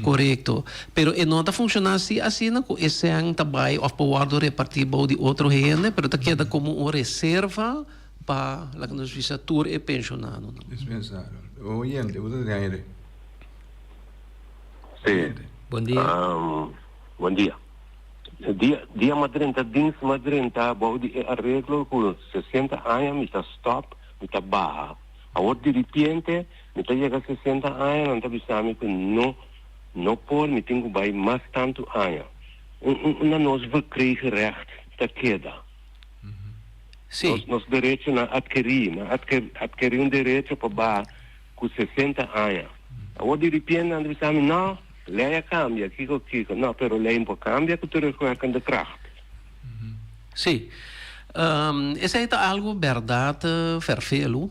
korekto. Pero e no ta funciona si asina cu e cen ta bay of por wordo reparti bou di otro hende, pero ta keda como un reserva pa, laga nos bisa, tur e pensionadonan. Dispensado. Oyente, bo ta den aire. Sí. Bon dia. Bon dia. Dia, dia m'a drenta dins, m'a drenta bou di e areglo cu 60 aña mi ta stop, mi ta baha. Awor diripiente mi ta yega 60 aña nan ta bisa mi cu no. No por, mi tin ku bai mas tantu aña. Un un unda nos verkregen recht ta keda. Sí. Nos nos derechonan atkerí, nan atker atkerí un derecho pa baha ku 60 aña. Awor di ripiente nan ta bisa mi, no, lei a kambia, kiko kiko. No, pero lei no por kambia ku terugwerkende kracht. Sí. Esei ta algu bèrdat fèrfelu.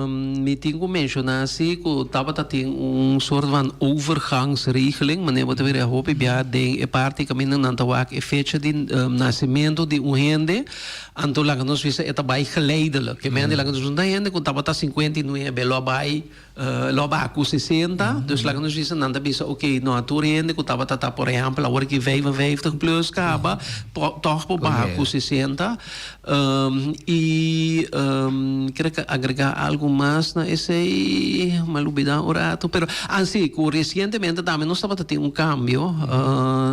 Mi tin ku menshoná si ku tabata tin un sort van overgangsregeling, manera bo ta mira hopi bia den e parti kaminda nan ta wak e fecha di nasementu di un hende, anto laga nos bisa e ta bai geleidelijk. Ke mende laga nos bisa un hende ku tabata 59 lo a bai. Lo a baha ku 60, dus laga nos bisa nan ta bisa oke no a tur hende ku tabata ta por ehèmpel awor aki 55 plus kaba tòg por baha ku 60. I kere agregá algu mas na esei mi a lubidá un ratu pero ah si ku resientemente tambe nos tabata tin un kambio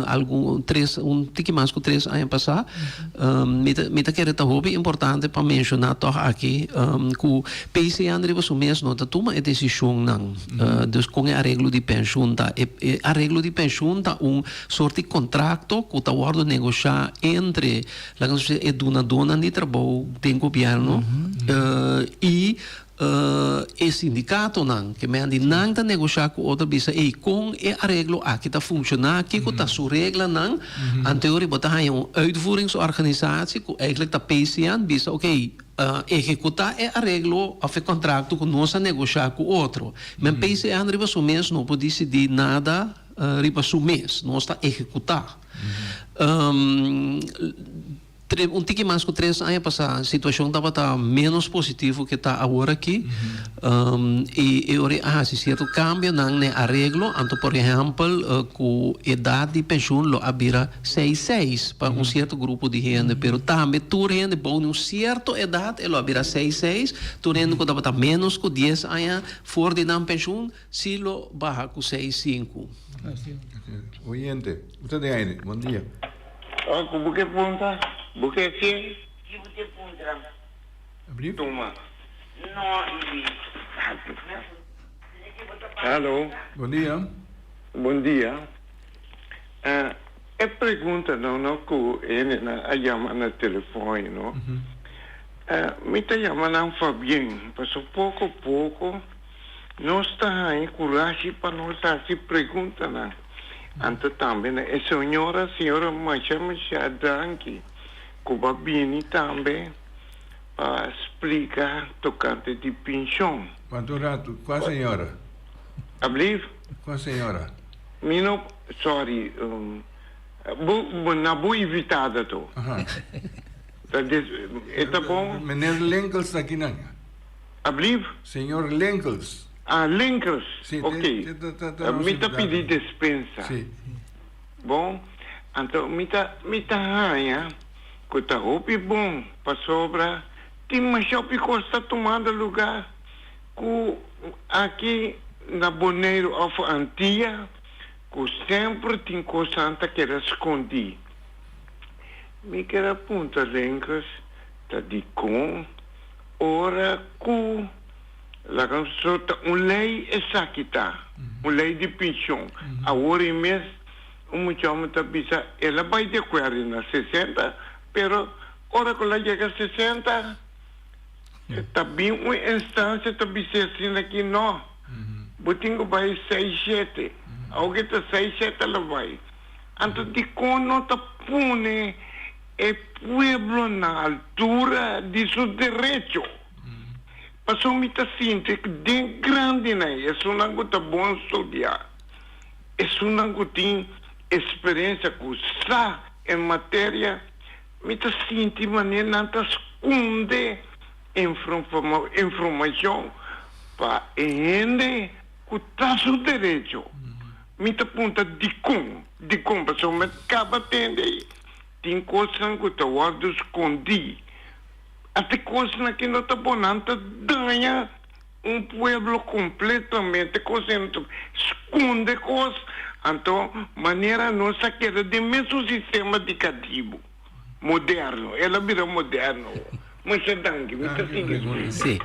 algun tres un tiki mas ku tres aña pasá. Mi ta mi ta kere ta hopi importante pa menshoná tòg aki ku PCN riba su mes no ta tuma e desishonnan. Dus kon e areglo di penshun ta. E e areglo di penshun ta un sort di kontrakto ku ta wòrdu negoshá entre, laga nos bisa, e dunadónan di trabou den gobièrnu i E sindikatonan, ke men di nan ta negoshá ku otro bisa, ey, kon e areglo aki ta funshoná, kiko ta su reglanan, anto ora bo ta haña un uitvoeringsorganisatie ku eigentlik ta PCN bisa, oké, ehekutá e areglo òf e kontrakto ku nos a negoshá ku otro. Men PCN riba su mes no por disidí nada riba su mes, nos ta ehekutá. Un tiki mas ku tres aña pasá situashon tabata ménos positivo ke ta awor aki i e ora a hasi sierto kambionan na e areglo. Anto por ehèmpel ku edat di penshun lo a bira seis seis pa un sierto grupo di hende, pero tambe tur hende bou di un sierto edat e lo a bira seis seis, tur hende ku tabata ménos ku dies aña for di nan penshun si lo baha ku seis sinku. Oyente, bo ta den aire. Bon dia. Oh, ku bo ke punta? Bo ke ke? Ki bo te puntra? Abriu? Tuma. No, Ibi. Halo. Bon dia. Bon dia. Uh, e pregunta no no ku hendenan a yama na telefon no. Uh, mi ta yama nan Fabien, paso poko poko nos ta haña kurashi pa nos hasi preguntanan. Anto tambe na e señora, señora masha masha danki ku bo a bini tambe pa splika tokante di penshon. Cuanto rato? Cua señora? Ablief? Cua señora? Mi no, sorry, bo, na bo invitada to. Aha. Ta des, e ta bon? Meneer Linkels ta aki nan. Ablief? Señor Linkels. Ah, Linkers, Sí, ok. te, te, te, te, Mi ta pidi despensa. Sí. Bon, anto mi ta, mi ta haña ku ta hopi bon pasobra tin masha hopi kos ta tumando lugá ku aki na Boneiru òf Antia ku semper tin kosnan ta keda skondí. Mi keda puntra Linkers ta dikon ora ku. Laga nos so ta un ley esaki ta, un ley di pension. Awor e mes un mucha homber ta bisa el a bay di acuerdo na sesenta, pero ora cu el a yega sesenta ta bin un instancia ta bis'e asina aki no, bo tin cu bay seis shete, awor cu ta seis shete el a bay. Anto dicon no ta pone e pueblo na altura di su derecho? Pasobra mi ta sinti ku den grandinan, esunnan ku ta bon studiá, esunnan ku tin eksperensia, ku sa e materia, mi ta sinti manera nan ta skonde informashon pa e hende ku ta su derecho. Mi ta punta dikon, dikon, pasobra mi a kaba tende ei, tin kosnan ku ta wòrdu skondí. Ate kosnan ki no ta bon, nan ta daña un pueblo kompletamente, kos ei no ta skonde kos, anto manera nos a keda den mesun sistema di katibu moderno, el a bira moderno awor. Masha danki, mi ta sigui splika. Sí.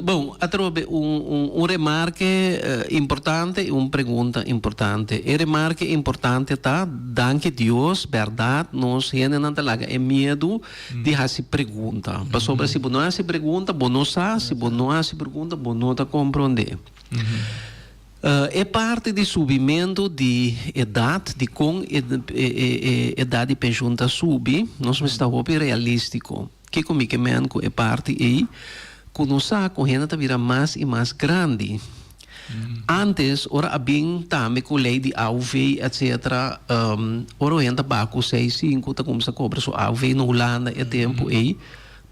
Bon, atrobe un un remarke importante i un pregunta importante. E remarke importante ta, danki Dios, bèrdat nos hendenan ta laga e miedu di hasi pregunta. Pasobra si bo no hasi pregunta, bo no sa, si bo no hasi pregunta, bo no ta komprondé. E parti di subimentu di edat, dikon e e edat di penshun ta subi, nos mester ta hopi realístiko. Kiko mi ke men ku e parti ei? Ku nos sa ku hende ta bira mas i mas grandi. Antes ora a bin tambe ku lei di AOV etcetera, ora un hende ta baha ku seis sinku ta kuminsá kobra su AOV na Hulanda e tempu ei.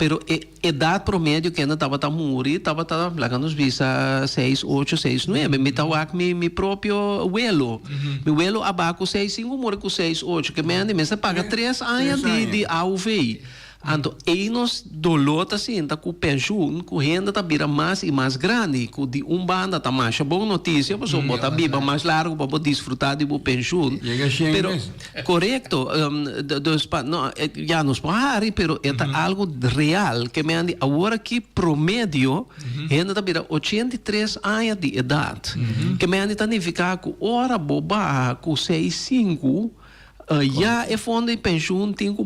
Pero e edat promedio kende tabata muri tabata, laga nos bisa, seis ocho, seis nuebe. Mi ta wak mi mi propio welo. Mi welo a baha ku seis sinku, muri ku seis ocho. Ke mende mester paga tres aña di di AOV. Anto ei nos doló ta sinta ku penshun ku hende ta bira mas i mas grandi, ku di un banda ta masha bon notisia pasobra bo ta biba mas largu pa bo disfrutá di bo penshun. Yega shen Pero mes. korekto, dus pa no ya nos por hari pero e ta algu real ke men di awor aki promedio hende ta bira 83 aña di edat. Ke men di ta nifiká ku ora bo baha ku seis sinku Ya e fondo di pensioen tin ku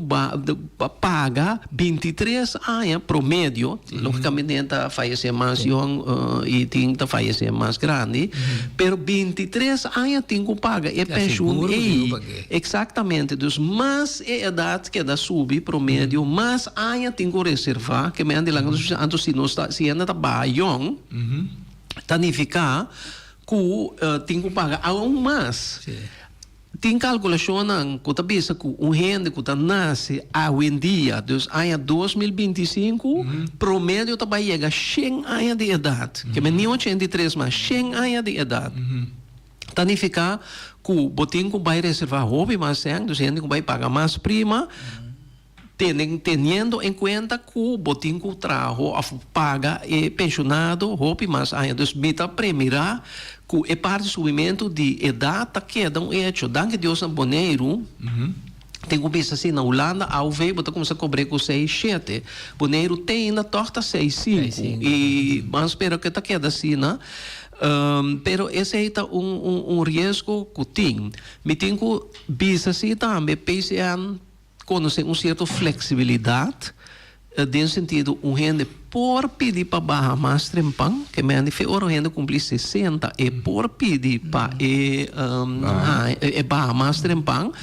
paga 23 aña promedio, logicamente hende ta fayece mas yong y tin ta fayece mas grandi, pero 23 aña tin ku paga e pensioen ey. Exactamente, dus mas e edad keda subi promedio, mas aña tin ku reserva, ke men di laga nos bisa, anto si nos ta, si hende ta baha yong, ta nifica ku tin ku paga aun mas. Tin kalkulashonnan ku ta bisa ku un hende ku ta nase awendia, dus aña 2025, promedio ta bai yega shen aña di edat. Ke men ni 83 mas, shen aña di edat. Ta nifiká ku bo tin ku bai reservá hopi mas sèn, dus hende ku bai paga mas prima. Tene teniendo en cuenta cu bo tin cu traho of paga e pensionado hopi mas aña. Dus mi ta premira cu e parti subimento di edad ta keda un hecho. Danki Dios na Boneiru tin cu bisa si na Hulanda AOV bo ta cuminsa cobre cu seis shete. Boneiru te ainda toch ta seis sinku y ban spera cu e ta keda asina. Pero esey ta un un riesgo cu tin. Mi tin cu bisa si tambe PCN. Konosé un sierto fleksibilidat den sentido un hende por pidi pa baha mas trempan, ke men di fe ora un hende kumpli 60 e por pidi pa e e baha mas trempan,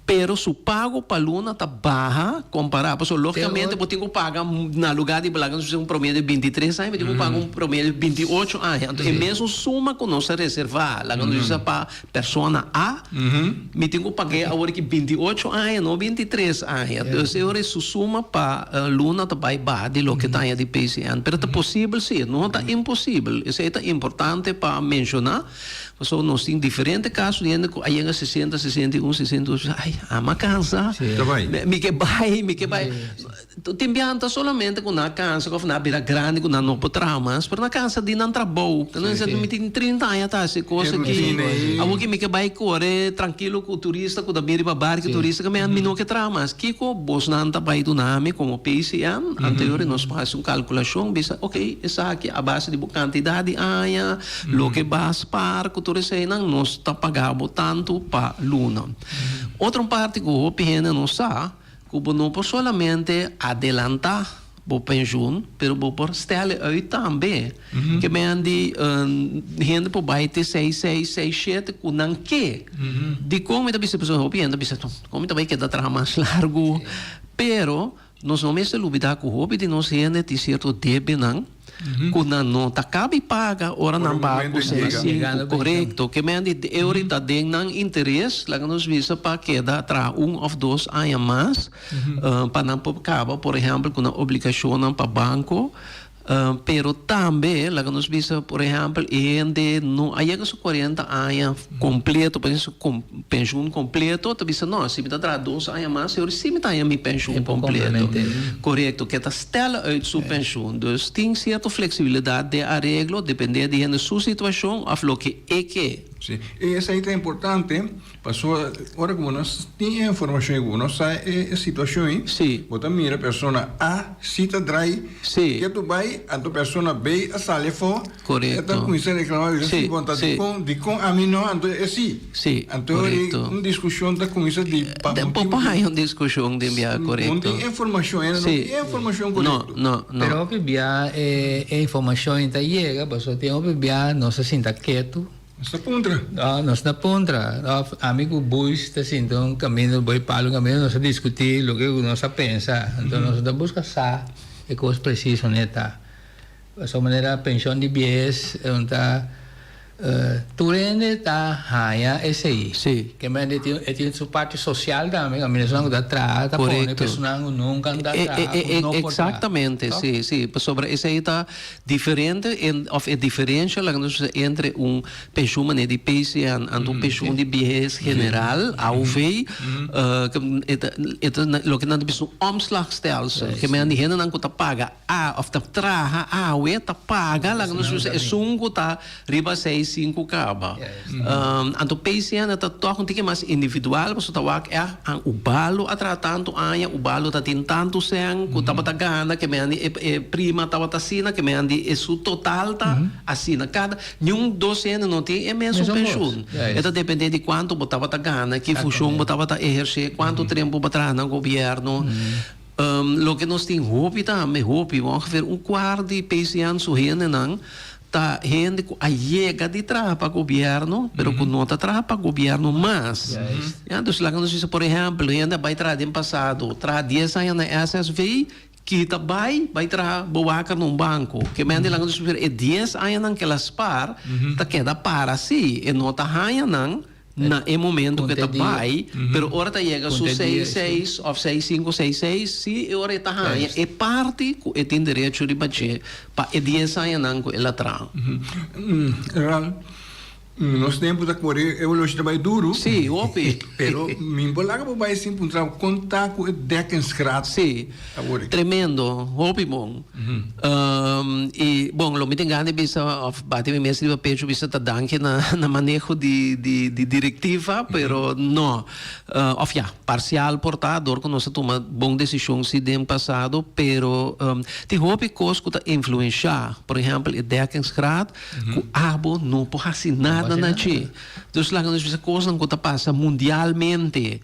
pero su pago pa luna ta baha kompará, pasobra lógikamente bo tin ku paga na lugá di laga nos bisa un promedio di 23 aña bo tin ku paga un promedio di 28 aña, anto e mesun suma ku nos a reservá laga nos bisa pa Persona A, Mi tin ku pag'é awor ki 28 aña, no 23 aña. Dus e ora su suma pa luna ta bai baha di loke ta aña di PCN. Pero ta posibel si, no ta imposibel. Esei ta importante pa menshoná, pasobra nos tin diferente kaso di hende ku a yega 60, 61, 62, bisa, ai, ami a kansa. Mi ke bai, mi ke bai. Tin biaha no ta solamente ku nan a kansa òf nan a bira grandi ku nan no por traha mas, pero nan a kansa di nan trabou. Nan a bisa, Mi tin trinta aña ta hasi e kos aki, awor ki mi ke bai kore trankilo ku turista ku ta bin riba barki turista ku mi no ke traha mas. Kiko bosnan ta bai duna mi komo PCN? Anterior nos por hasi un kalkulashon bisa, ok, esaki a base di bo kantidat di aña, loke bo a spar ku tur eseinan, nos ta paga bo tantu pa luna. Otro parti ku hopi hende no sa, Ku bo no por solamente adelantá bo penshun, pero bo por stèl e uit tambe. Ke men di hende por bai te seis seis, seis shete ku nan ke. Dikon mi ta bisa pasobra hopi hende ta bisa kon mi ta bai keda traha mas largu. Pero nos no mester lubidá ku hopi di nos hende tin sierto debenan. Ku nan no ta kabi paga ora nan baha ku seis sinku, korekto. Ke men di e ora ta den nan interes, laga nos bisa pa keda traha un òf dos aña mas pa nan por kaba, por ehèmpel, ku nan obligashonnan pa banko. Pero tambe, laga nos bisa, por ehèmpel, e hende no a yega su kuarenta aña kompleto, pa su penshun kompleto, ta bisa no, si mi ta traha dos aña mas, e ora si mi ta haña mi penshun kompleto. Korekto, ke ta. Stellen uit su pensioen. Dus tin cierto flexibilidad den areglo depende di hende su situacion of loke e ke. Sí, i esei ta importante pasobra ora ku bo no tin e informashon i ku bo no sa e situashon ei, Sí. bo ta mira persona A si ta drai Sí. ketu bai, anto persona B a sali afó, e ta Korekto. kuminsá reklamá bisa Sí, si bon ta sí. dikon dikon ami no, anto e sí. Sí, Anto ora ei korekto. un diskushon ta kuminsá di pa Den motibu por di haña un diskushon den bia no korekto. tin informashon, hende no Sí. tin informashon No, korekto. no, no. Pero hopi bia e e informashon ta yega pasobra tin hopi bia nos ta sinta ketu. Nos ta puntra. No, nos ta puntra. Of ami ku Buis ta sinta un kaminda, Boi Palo un kaminda, nos ta diskutí loke ku nos a pensa. Anto nos ta buska sa e kos presiso neta. Pasobra manera penshon di biehes ta. Tur hende ta haña esei. Sí. Ke men e tin e tin su parti sosial tambe, kaminda esunnan ku ta traha ta pone pa esunnan ku nunka no ta traha ku no por traha. Exactamente, sí, sí. Pasobra esei ta diferente en òf e diferensha laga nos bisa entre un penshun manera di PCN anto un penshun di bihes general, AOV, e ta e ta loke nan ta bisa un omslagstelsel. Ke men di hendenan ku ta paga a òf ta traha awe ta paga laga nos bisa esun ku ta riba seis sinku kaba. Anto PCN ta tòg un tiki mas individual pasobra ta wak ègt an Ubalo a traha tantu aña, Ubalo ta tin tantu sèn ku tabata gana ke men di e prima tabata asina ke men di e su total ta asina. Kada niun dos hende no tin e mesun penshun. E ta depende di kuantu bo tabata gana, ki funshon bo tabata ehersé, kuantu tempu bo a traha na gobièrnu. Loke nos tin hopi tambe, hopi, ongeveer un kuart di PCN su hendenan ta hende ku a yega di traha pa gobièrnu, pero ku no ta traha pa gobièrnu mas. Ya, dus laga nos bisa, por ehèmpel, hende a bai traha den pasado, traha dies aña na SSV, kita bai, bai traha bewaker na un banko. Ke mente laga nos bisa, e dies añanan ku el a spaar ta keda para sí, e no ta haña nan. Na e momento ku e ta bai, pero ora ta yega su seis seis òf seis sinku seis seis, si e ora e ta haña e parti ku e tin derecho riba dje pa e dies añanan ku el a traha. Ral, nos tempu ta kore, e oloshi ta bai duru. Sí, hopi. Pero mi por laga bo bai sin puntra bo kon ta ku e dekkingsgraad Sí, awor. tremendo, hopi bon. I bon, lo mi tin gana di bisa òf bati mi mes riba pecho bisa ta danki na na maneho di di di direktiva, pero no. Òf ya, parsial por ta dor ku nos a tuma bon desishon si den pasado, pero tin hopi kos ku ta influenshá, por ehèmpel e dekkingsgraad ku abo no por hasi nada na dje. Dus laga nos bisa kosnan ku ta pasa mundialmente.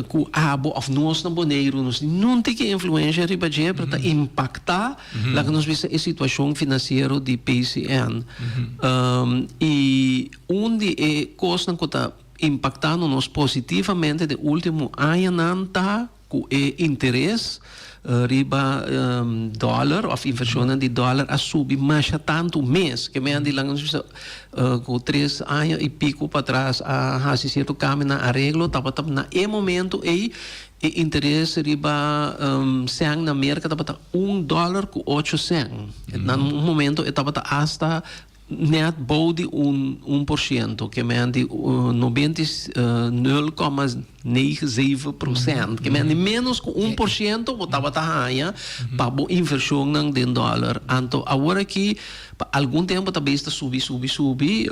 Ku abo òf nos na Boneiru nos nun tin ki influensha riba dje pero ta impaktá laga nos bisa e situashon finansiero di PCN. I un di e kosnan ku ta impaktando nos positivamente den último añanan ta ku e interes riba dòler òf invershonnan di dòler a subi masha tantu mes. Ke men di laga nos bisa ku tres aña i piku patras a hasi sierto kambio na areglo tabata na e momento ei e interes riba sèn na Merka tabata un dòler ku ocho sèn. Na un momento e tabata asta Net bou di un un por ciento, ke men di nobenta i nul koma nege zeven procent, ke men di menos ku un por ciento bo tabata haña pa bo invershonnan den dòler. Anto awor aki pa algun tempu ta bes ta subi subi subi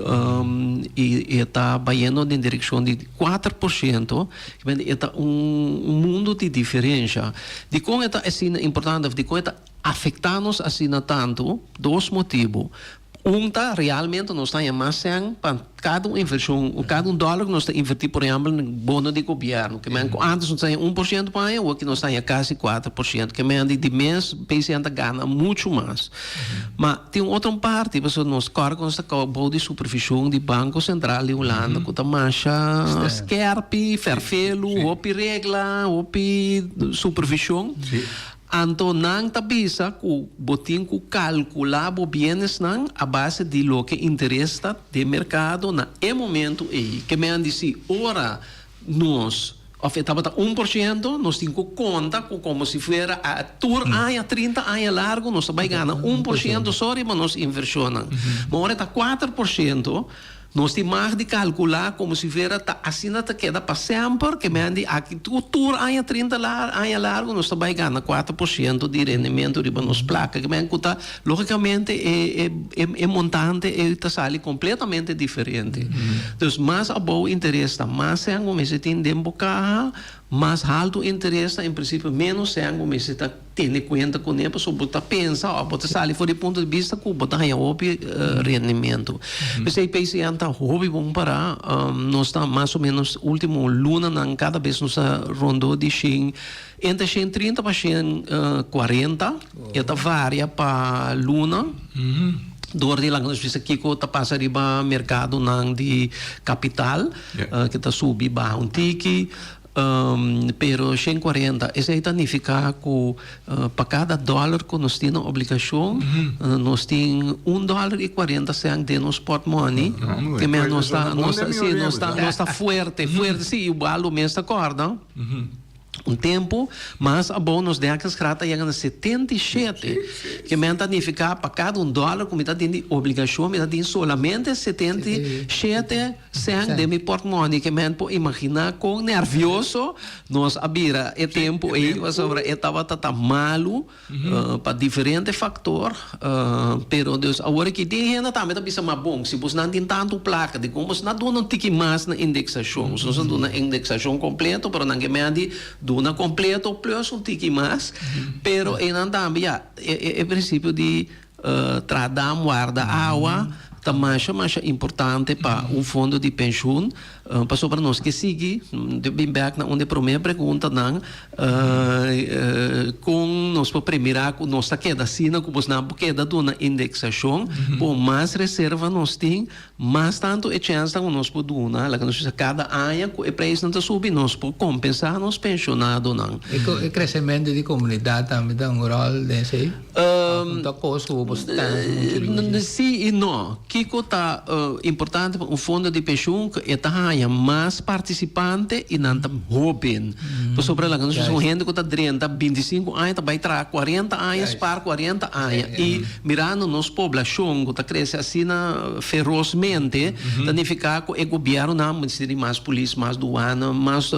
i e ta bayendo den direkshon di kuater por ciento, ke men di e ta un mundu di diferensha. Dikon e ta asina importante òf dikon e ta Afektá nos asina tantu? Dos motibu. Un ta, realmente nos ta haña mas sèn pa kada un invershon, kada un dòler ku nos ta invertí, por ehèmpel, den bono di gobièrnu. Ke men ku ántes nos ta haña un por siento pa aña, awor ki nos ta haña kasi kuater por siento. Ke men di di mes PCN ta gana muchu mas. Ma tin un otro parti, pasobra nos kòrda ku nos ta kòrda bou di supervishon di Banko Sentral di Hulanda ku ta masha skèrpi, fèrfelu, hopi regla, hopi supervishon. Anto nan ta bisa ku bo tin ku kalkulá bo bienesnan a base di loke interes ta den merkado na e momentu ei. Ke men di si ora nos òf e tabata un por shento, nos tin ku konta ku komo si fuera a tur aña, trinta aña largu nos ta bai gana un por shento so riba nos invershonnan. Ma ora e ta kuater por shento, Nos tin mag di kalkulá komo si fuera ta asina ta keda pa semper, ke men di aki tur tur aña trinta aña largu nos ta bai gana 4% di rendimentu riba nos plaka, ke men ku ta logikamente e e e montante ei ta sali kompletamente diferente. Dus mas abou interes ta mas sèn ku mester tin den bo kaha, mas haltu interes ta en prinsipio ménos sèn ku mester ta. Tene kuenta kuné pasobra bo ta pensa òf bo ta sali for di punto di bista ku bo ta haña hopi rendimentu. P'esei PCN ta hopi bon pará. Nos ta mas o ménos último lunanan kada bes nos ta rondó di shen entre shen trinta pa shen kuarenta. E ta varia pa luna dor di laga nos bisa kiko ta pasa riba merkadonan di kapital ke ta subi baha un tiki. Pero 140, esei ta nifiká ku pa kada dòler ku nos tin na obligashon, nos tin un dòler i kuarenta sènt den nos pòtmòni. Ke men nos ta, nos ta, sí, nos ta, nos ta fuerte, fuerte, sí, i Waldo mes ta kòrda. Un tempu mas abou nos dekkingsgraad ta yega na 77, ke men ta nifiká pa kada un dòler ku mi ta tin di obligashon mi ta tin solamente 77 sènt den mi pòrtmòni. Ke men por imaginá kon nèrvioso nos a bira e tempu ei pasobra e tabata ta malu. Pa diferente factor, pero dus awor aki tin hende tambe ta bisa ma bon si bosnan tin tantu placa dikon bos na duna un tiki mas na indexacion, nos a duna indexacion completo pero nan ke medi duna completo plus un tiki mas, pero eynan tambe ya e principio di traha dam warda awa ta masha masha importante pa un fondo di pensioen. Pasobra nos ke sigui, ta bin bek na un di e promé preguntanan, kon nos por premirá ku nos ta keda asina ku bosnan por keda duna indeksashon? Bo mas reserva nos tin, mas tantu e chènsnan ku nos por duna, laga nos bisa kada aña ku e preisnan ta subi, nos por kompensá nos penshonadonan. E kresementu di komunidat tambe ta un ròl den esei? Òf un ta kos ku bo por stèns muchu riba dje? Sí i no. Kiko ta importante pa un fondo di penshun ku e ta haña mas partisipante i nan ta hóben. Pasobra laga nos bisa un hende ku ta drenta bintisinku aña ta bai traha kuarenta aña, spar kuarenta aña. I mirando nos poblashon ku ta krese asina ferosmente, ta nifiká ku e gobièrnunan mester di mas polis, mas duana, mas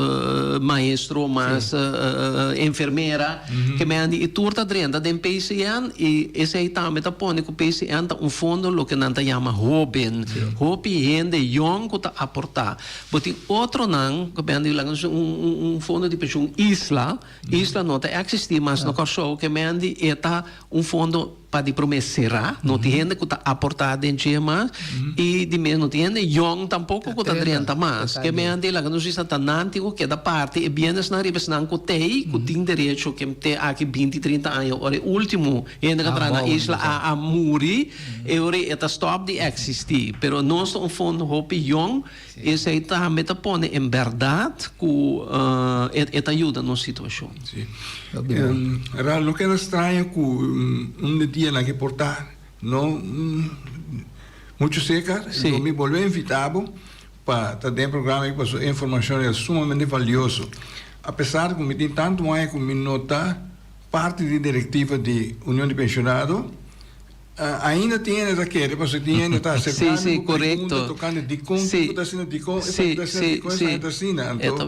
maestro, mas enfermera. Ke men di i tur ta drenta den PCN i esei tambe ta pone ku PCN ta un fondo loke nan ta yama hóben. Hopi hende yòn ku ta aportá. Bo tin otronan ku men di laga nos un un fondo di penshun Isla. Isla no ta eksistí mas na Kòrsou. Ke men di e ta un fondo. Pa di promé será, no tin hende ku ta aportá den dje mas i di mes no tin hende yòn tampoko ku ta drenta mas. Ke men di laga nos bisa ta nan tin ku keda parti e bienesnan riba esnan ku t'ei ku tin derecho ke te aki binti trinta aña ora e último hende ku a traha na isla a a muri e ora ei e ta stòp di eksistí. Pero nos ta un fondo hopi yòn Esei tambe ta pone en bèrdat ku e ta yuda nos situashon. Sí. Ra lo keda straño ku un di dianan ke por ta no muchu serka, lo mi bolbe invitá bo pa ta den e programa aki pasobra e informashon ta sumamente valioso. Apesar ku mi tin tantu aña ku mi no ta parti di direktiva di Union di Penshonado, Ainda tin hende ta kere pasobra tin hende ta aserká mi ku pregunta tokante dikon kiko ta asina, dikon esaki ta asina, dikon esaki ta asina. Anto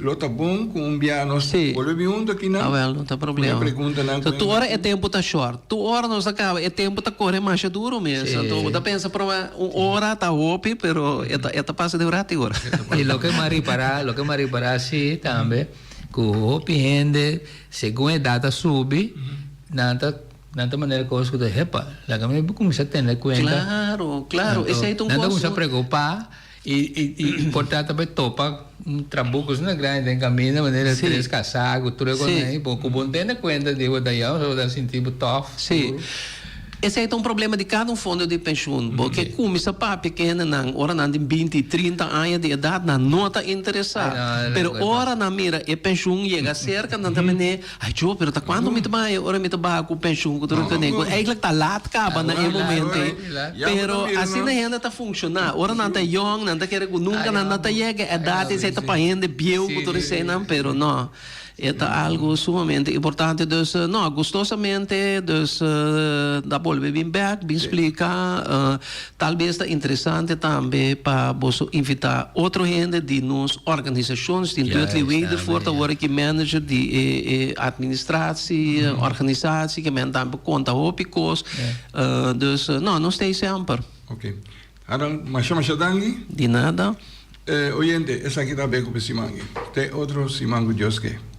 lo ta bon ku un bia nos bolbe bin huntu akinan ku e preguntanan ku Tur ora e tempu ta short. Tur ora nos ta kaba e tempu ta kore masha duru mes. Anto bo ta pensa prome un ora ta hopi pero e ta pasa den un rati ora. I loke mi a ripará, loke mi a ripará si tambe ku hopi hende segun edat ta subi nan ta Nan ta manera kos ku ta, Hepa, laga mi kuminsá tene kuenta. Klaro, klaro, esei ta un kos. Nan ta kuminsá preokupá i i por ta ta bai topa un trabuku asina grandi den kaminda manera tres kasá ku tur e kosnan ei. Bo ku bo no tene kuenta di bo ta yama bo ta sinti bo tòf. Sí. Esei ta un problema di kada un fondo di penshun. Bo ke kuminsá papia ku hendenan ora nan tin binti, trinta aña di edat, nan no ta interesá. Pero ora nan mira e penshun yega serka nan ta mene. Ay jo, pero ta cuanto mi ta baña ora mi ta baha cu pensioen cu tur esaki? Cu eigenlijk ta laat caba na e momento ey. Pero asina hende ta funciona. Ora nan ta yong, nan ta kere cu nunca nan no ta yega e edad esey ta pa hende bieu cu tur eseynan, pero no. E ta algo sumamente importante. Dus no, gustosamente dus ta bolbe bin bek, bin splica. Tal bes ta interesante tambe pa boso invita otro hende di nos organisacion. Tin Dudley Wedervoort awor aki manager di e e administratie, organisatie, ke men tambe konta hopi kos. Dus no, nos ta ei semper. Ok. Harold, masha masha danki. Di nada. Oyente, esaki ta Beko pa e siman aki. Te otro siman ku Dios ke.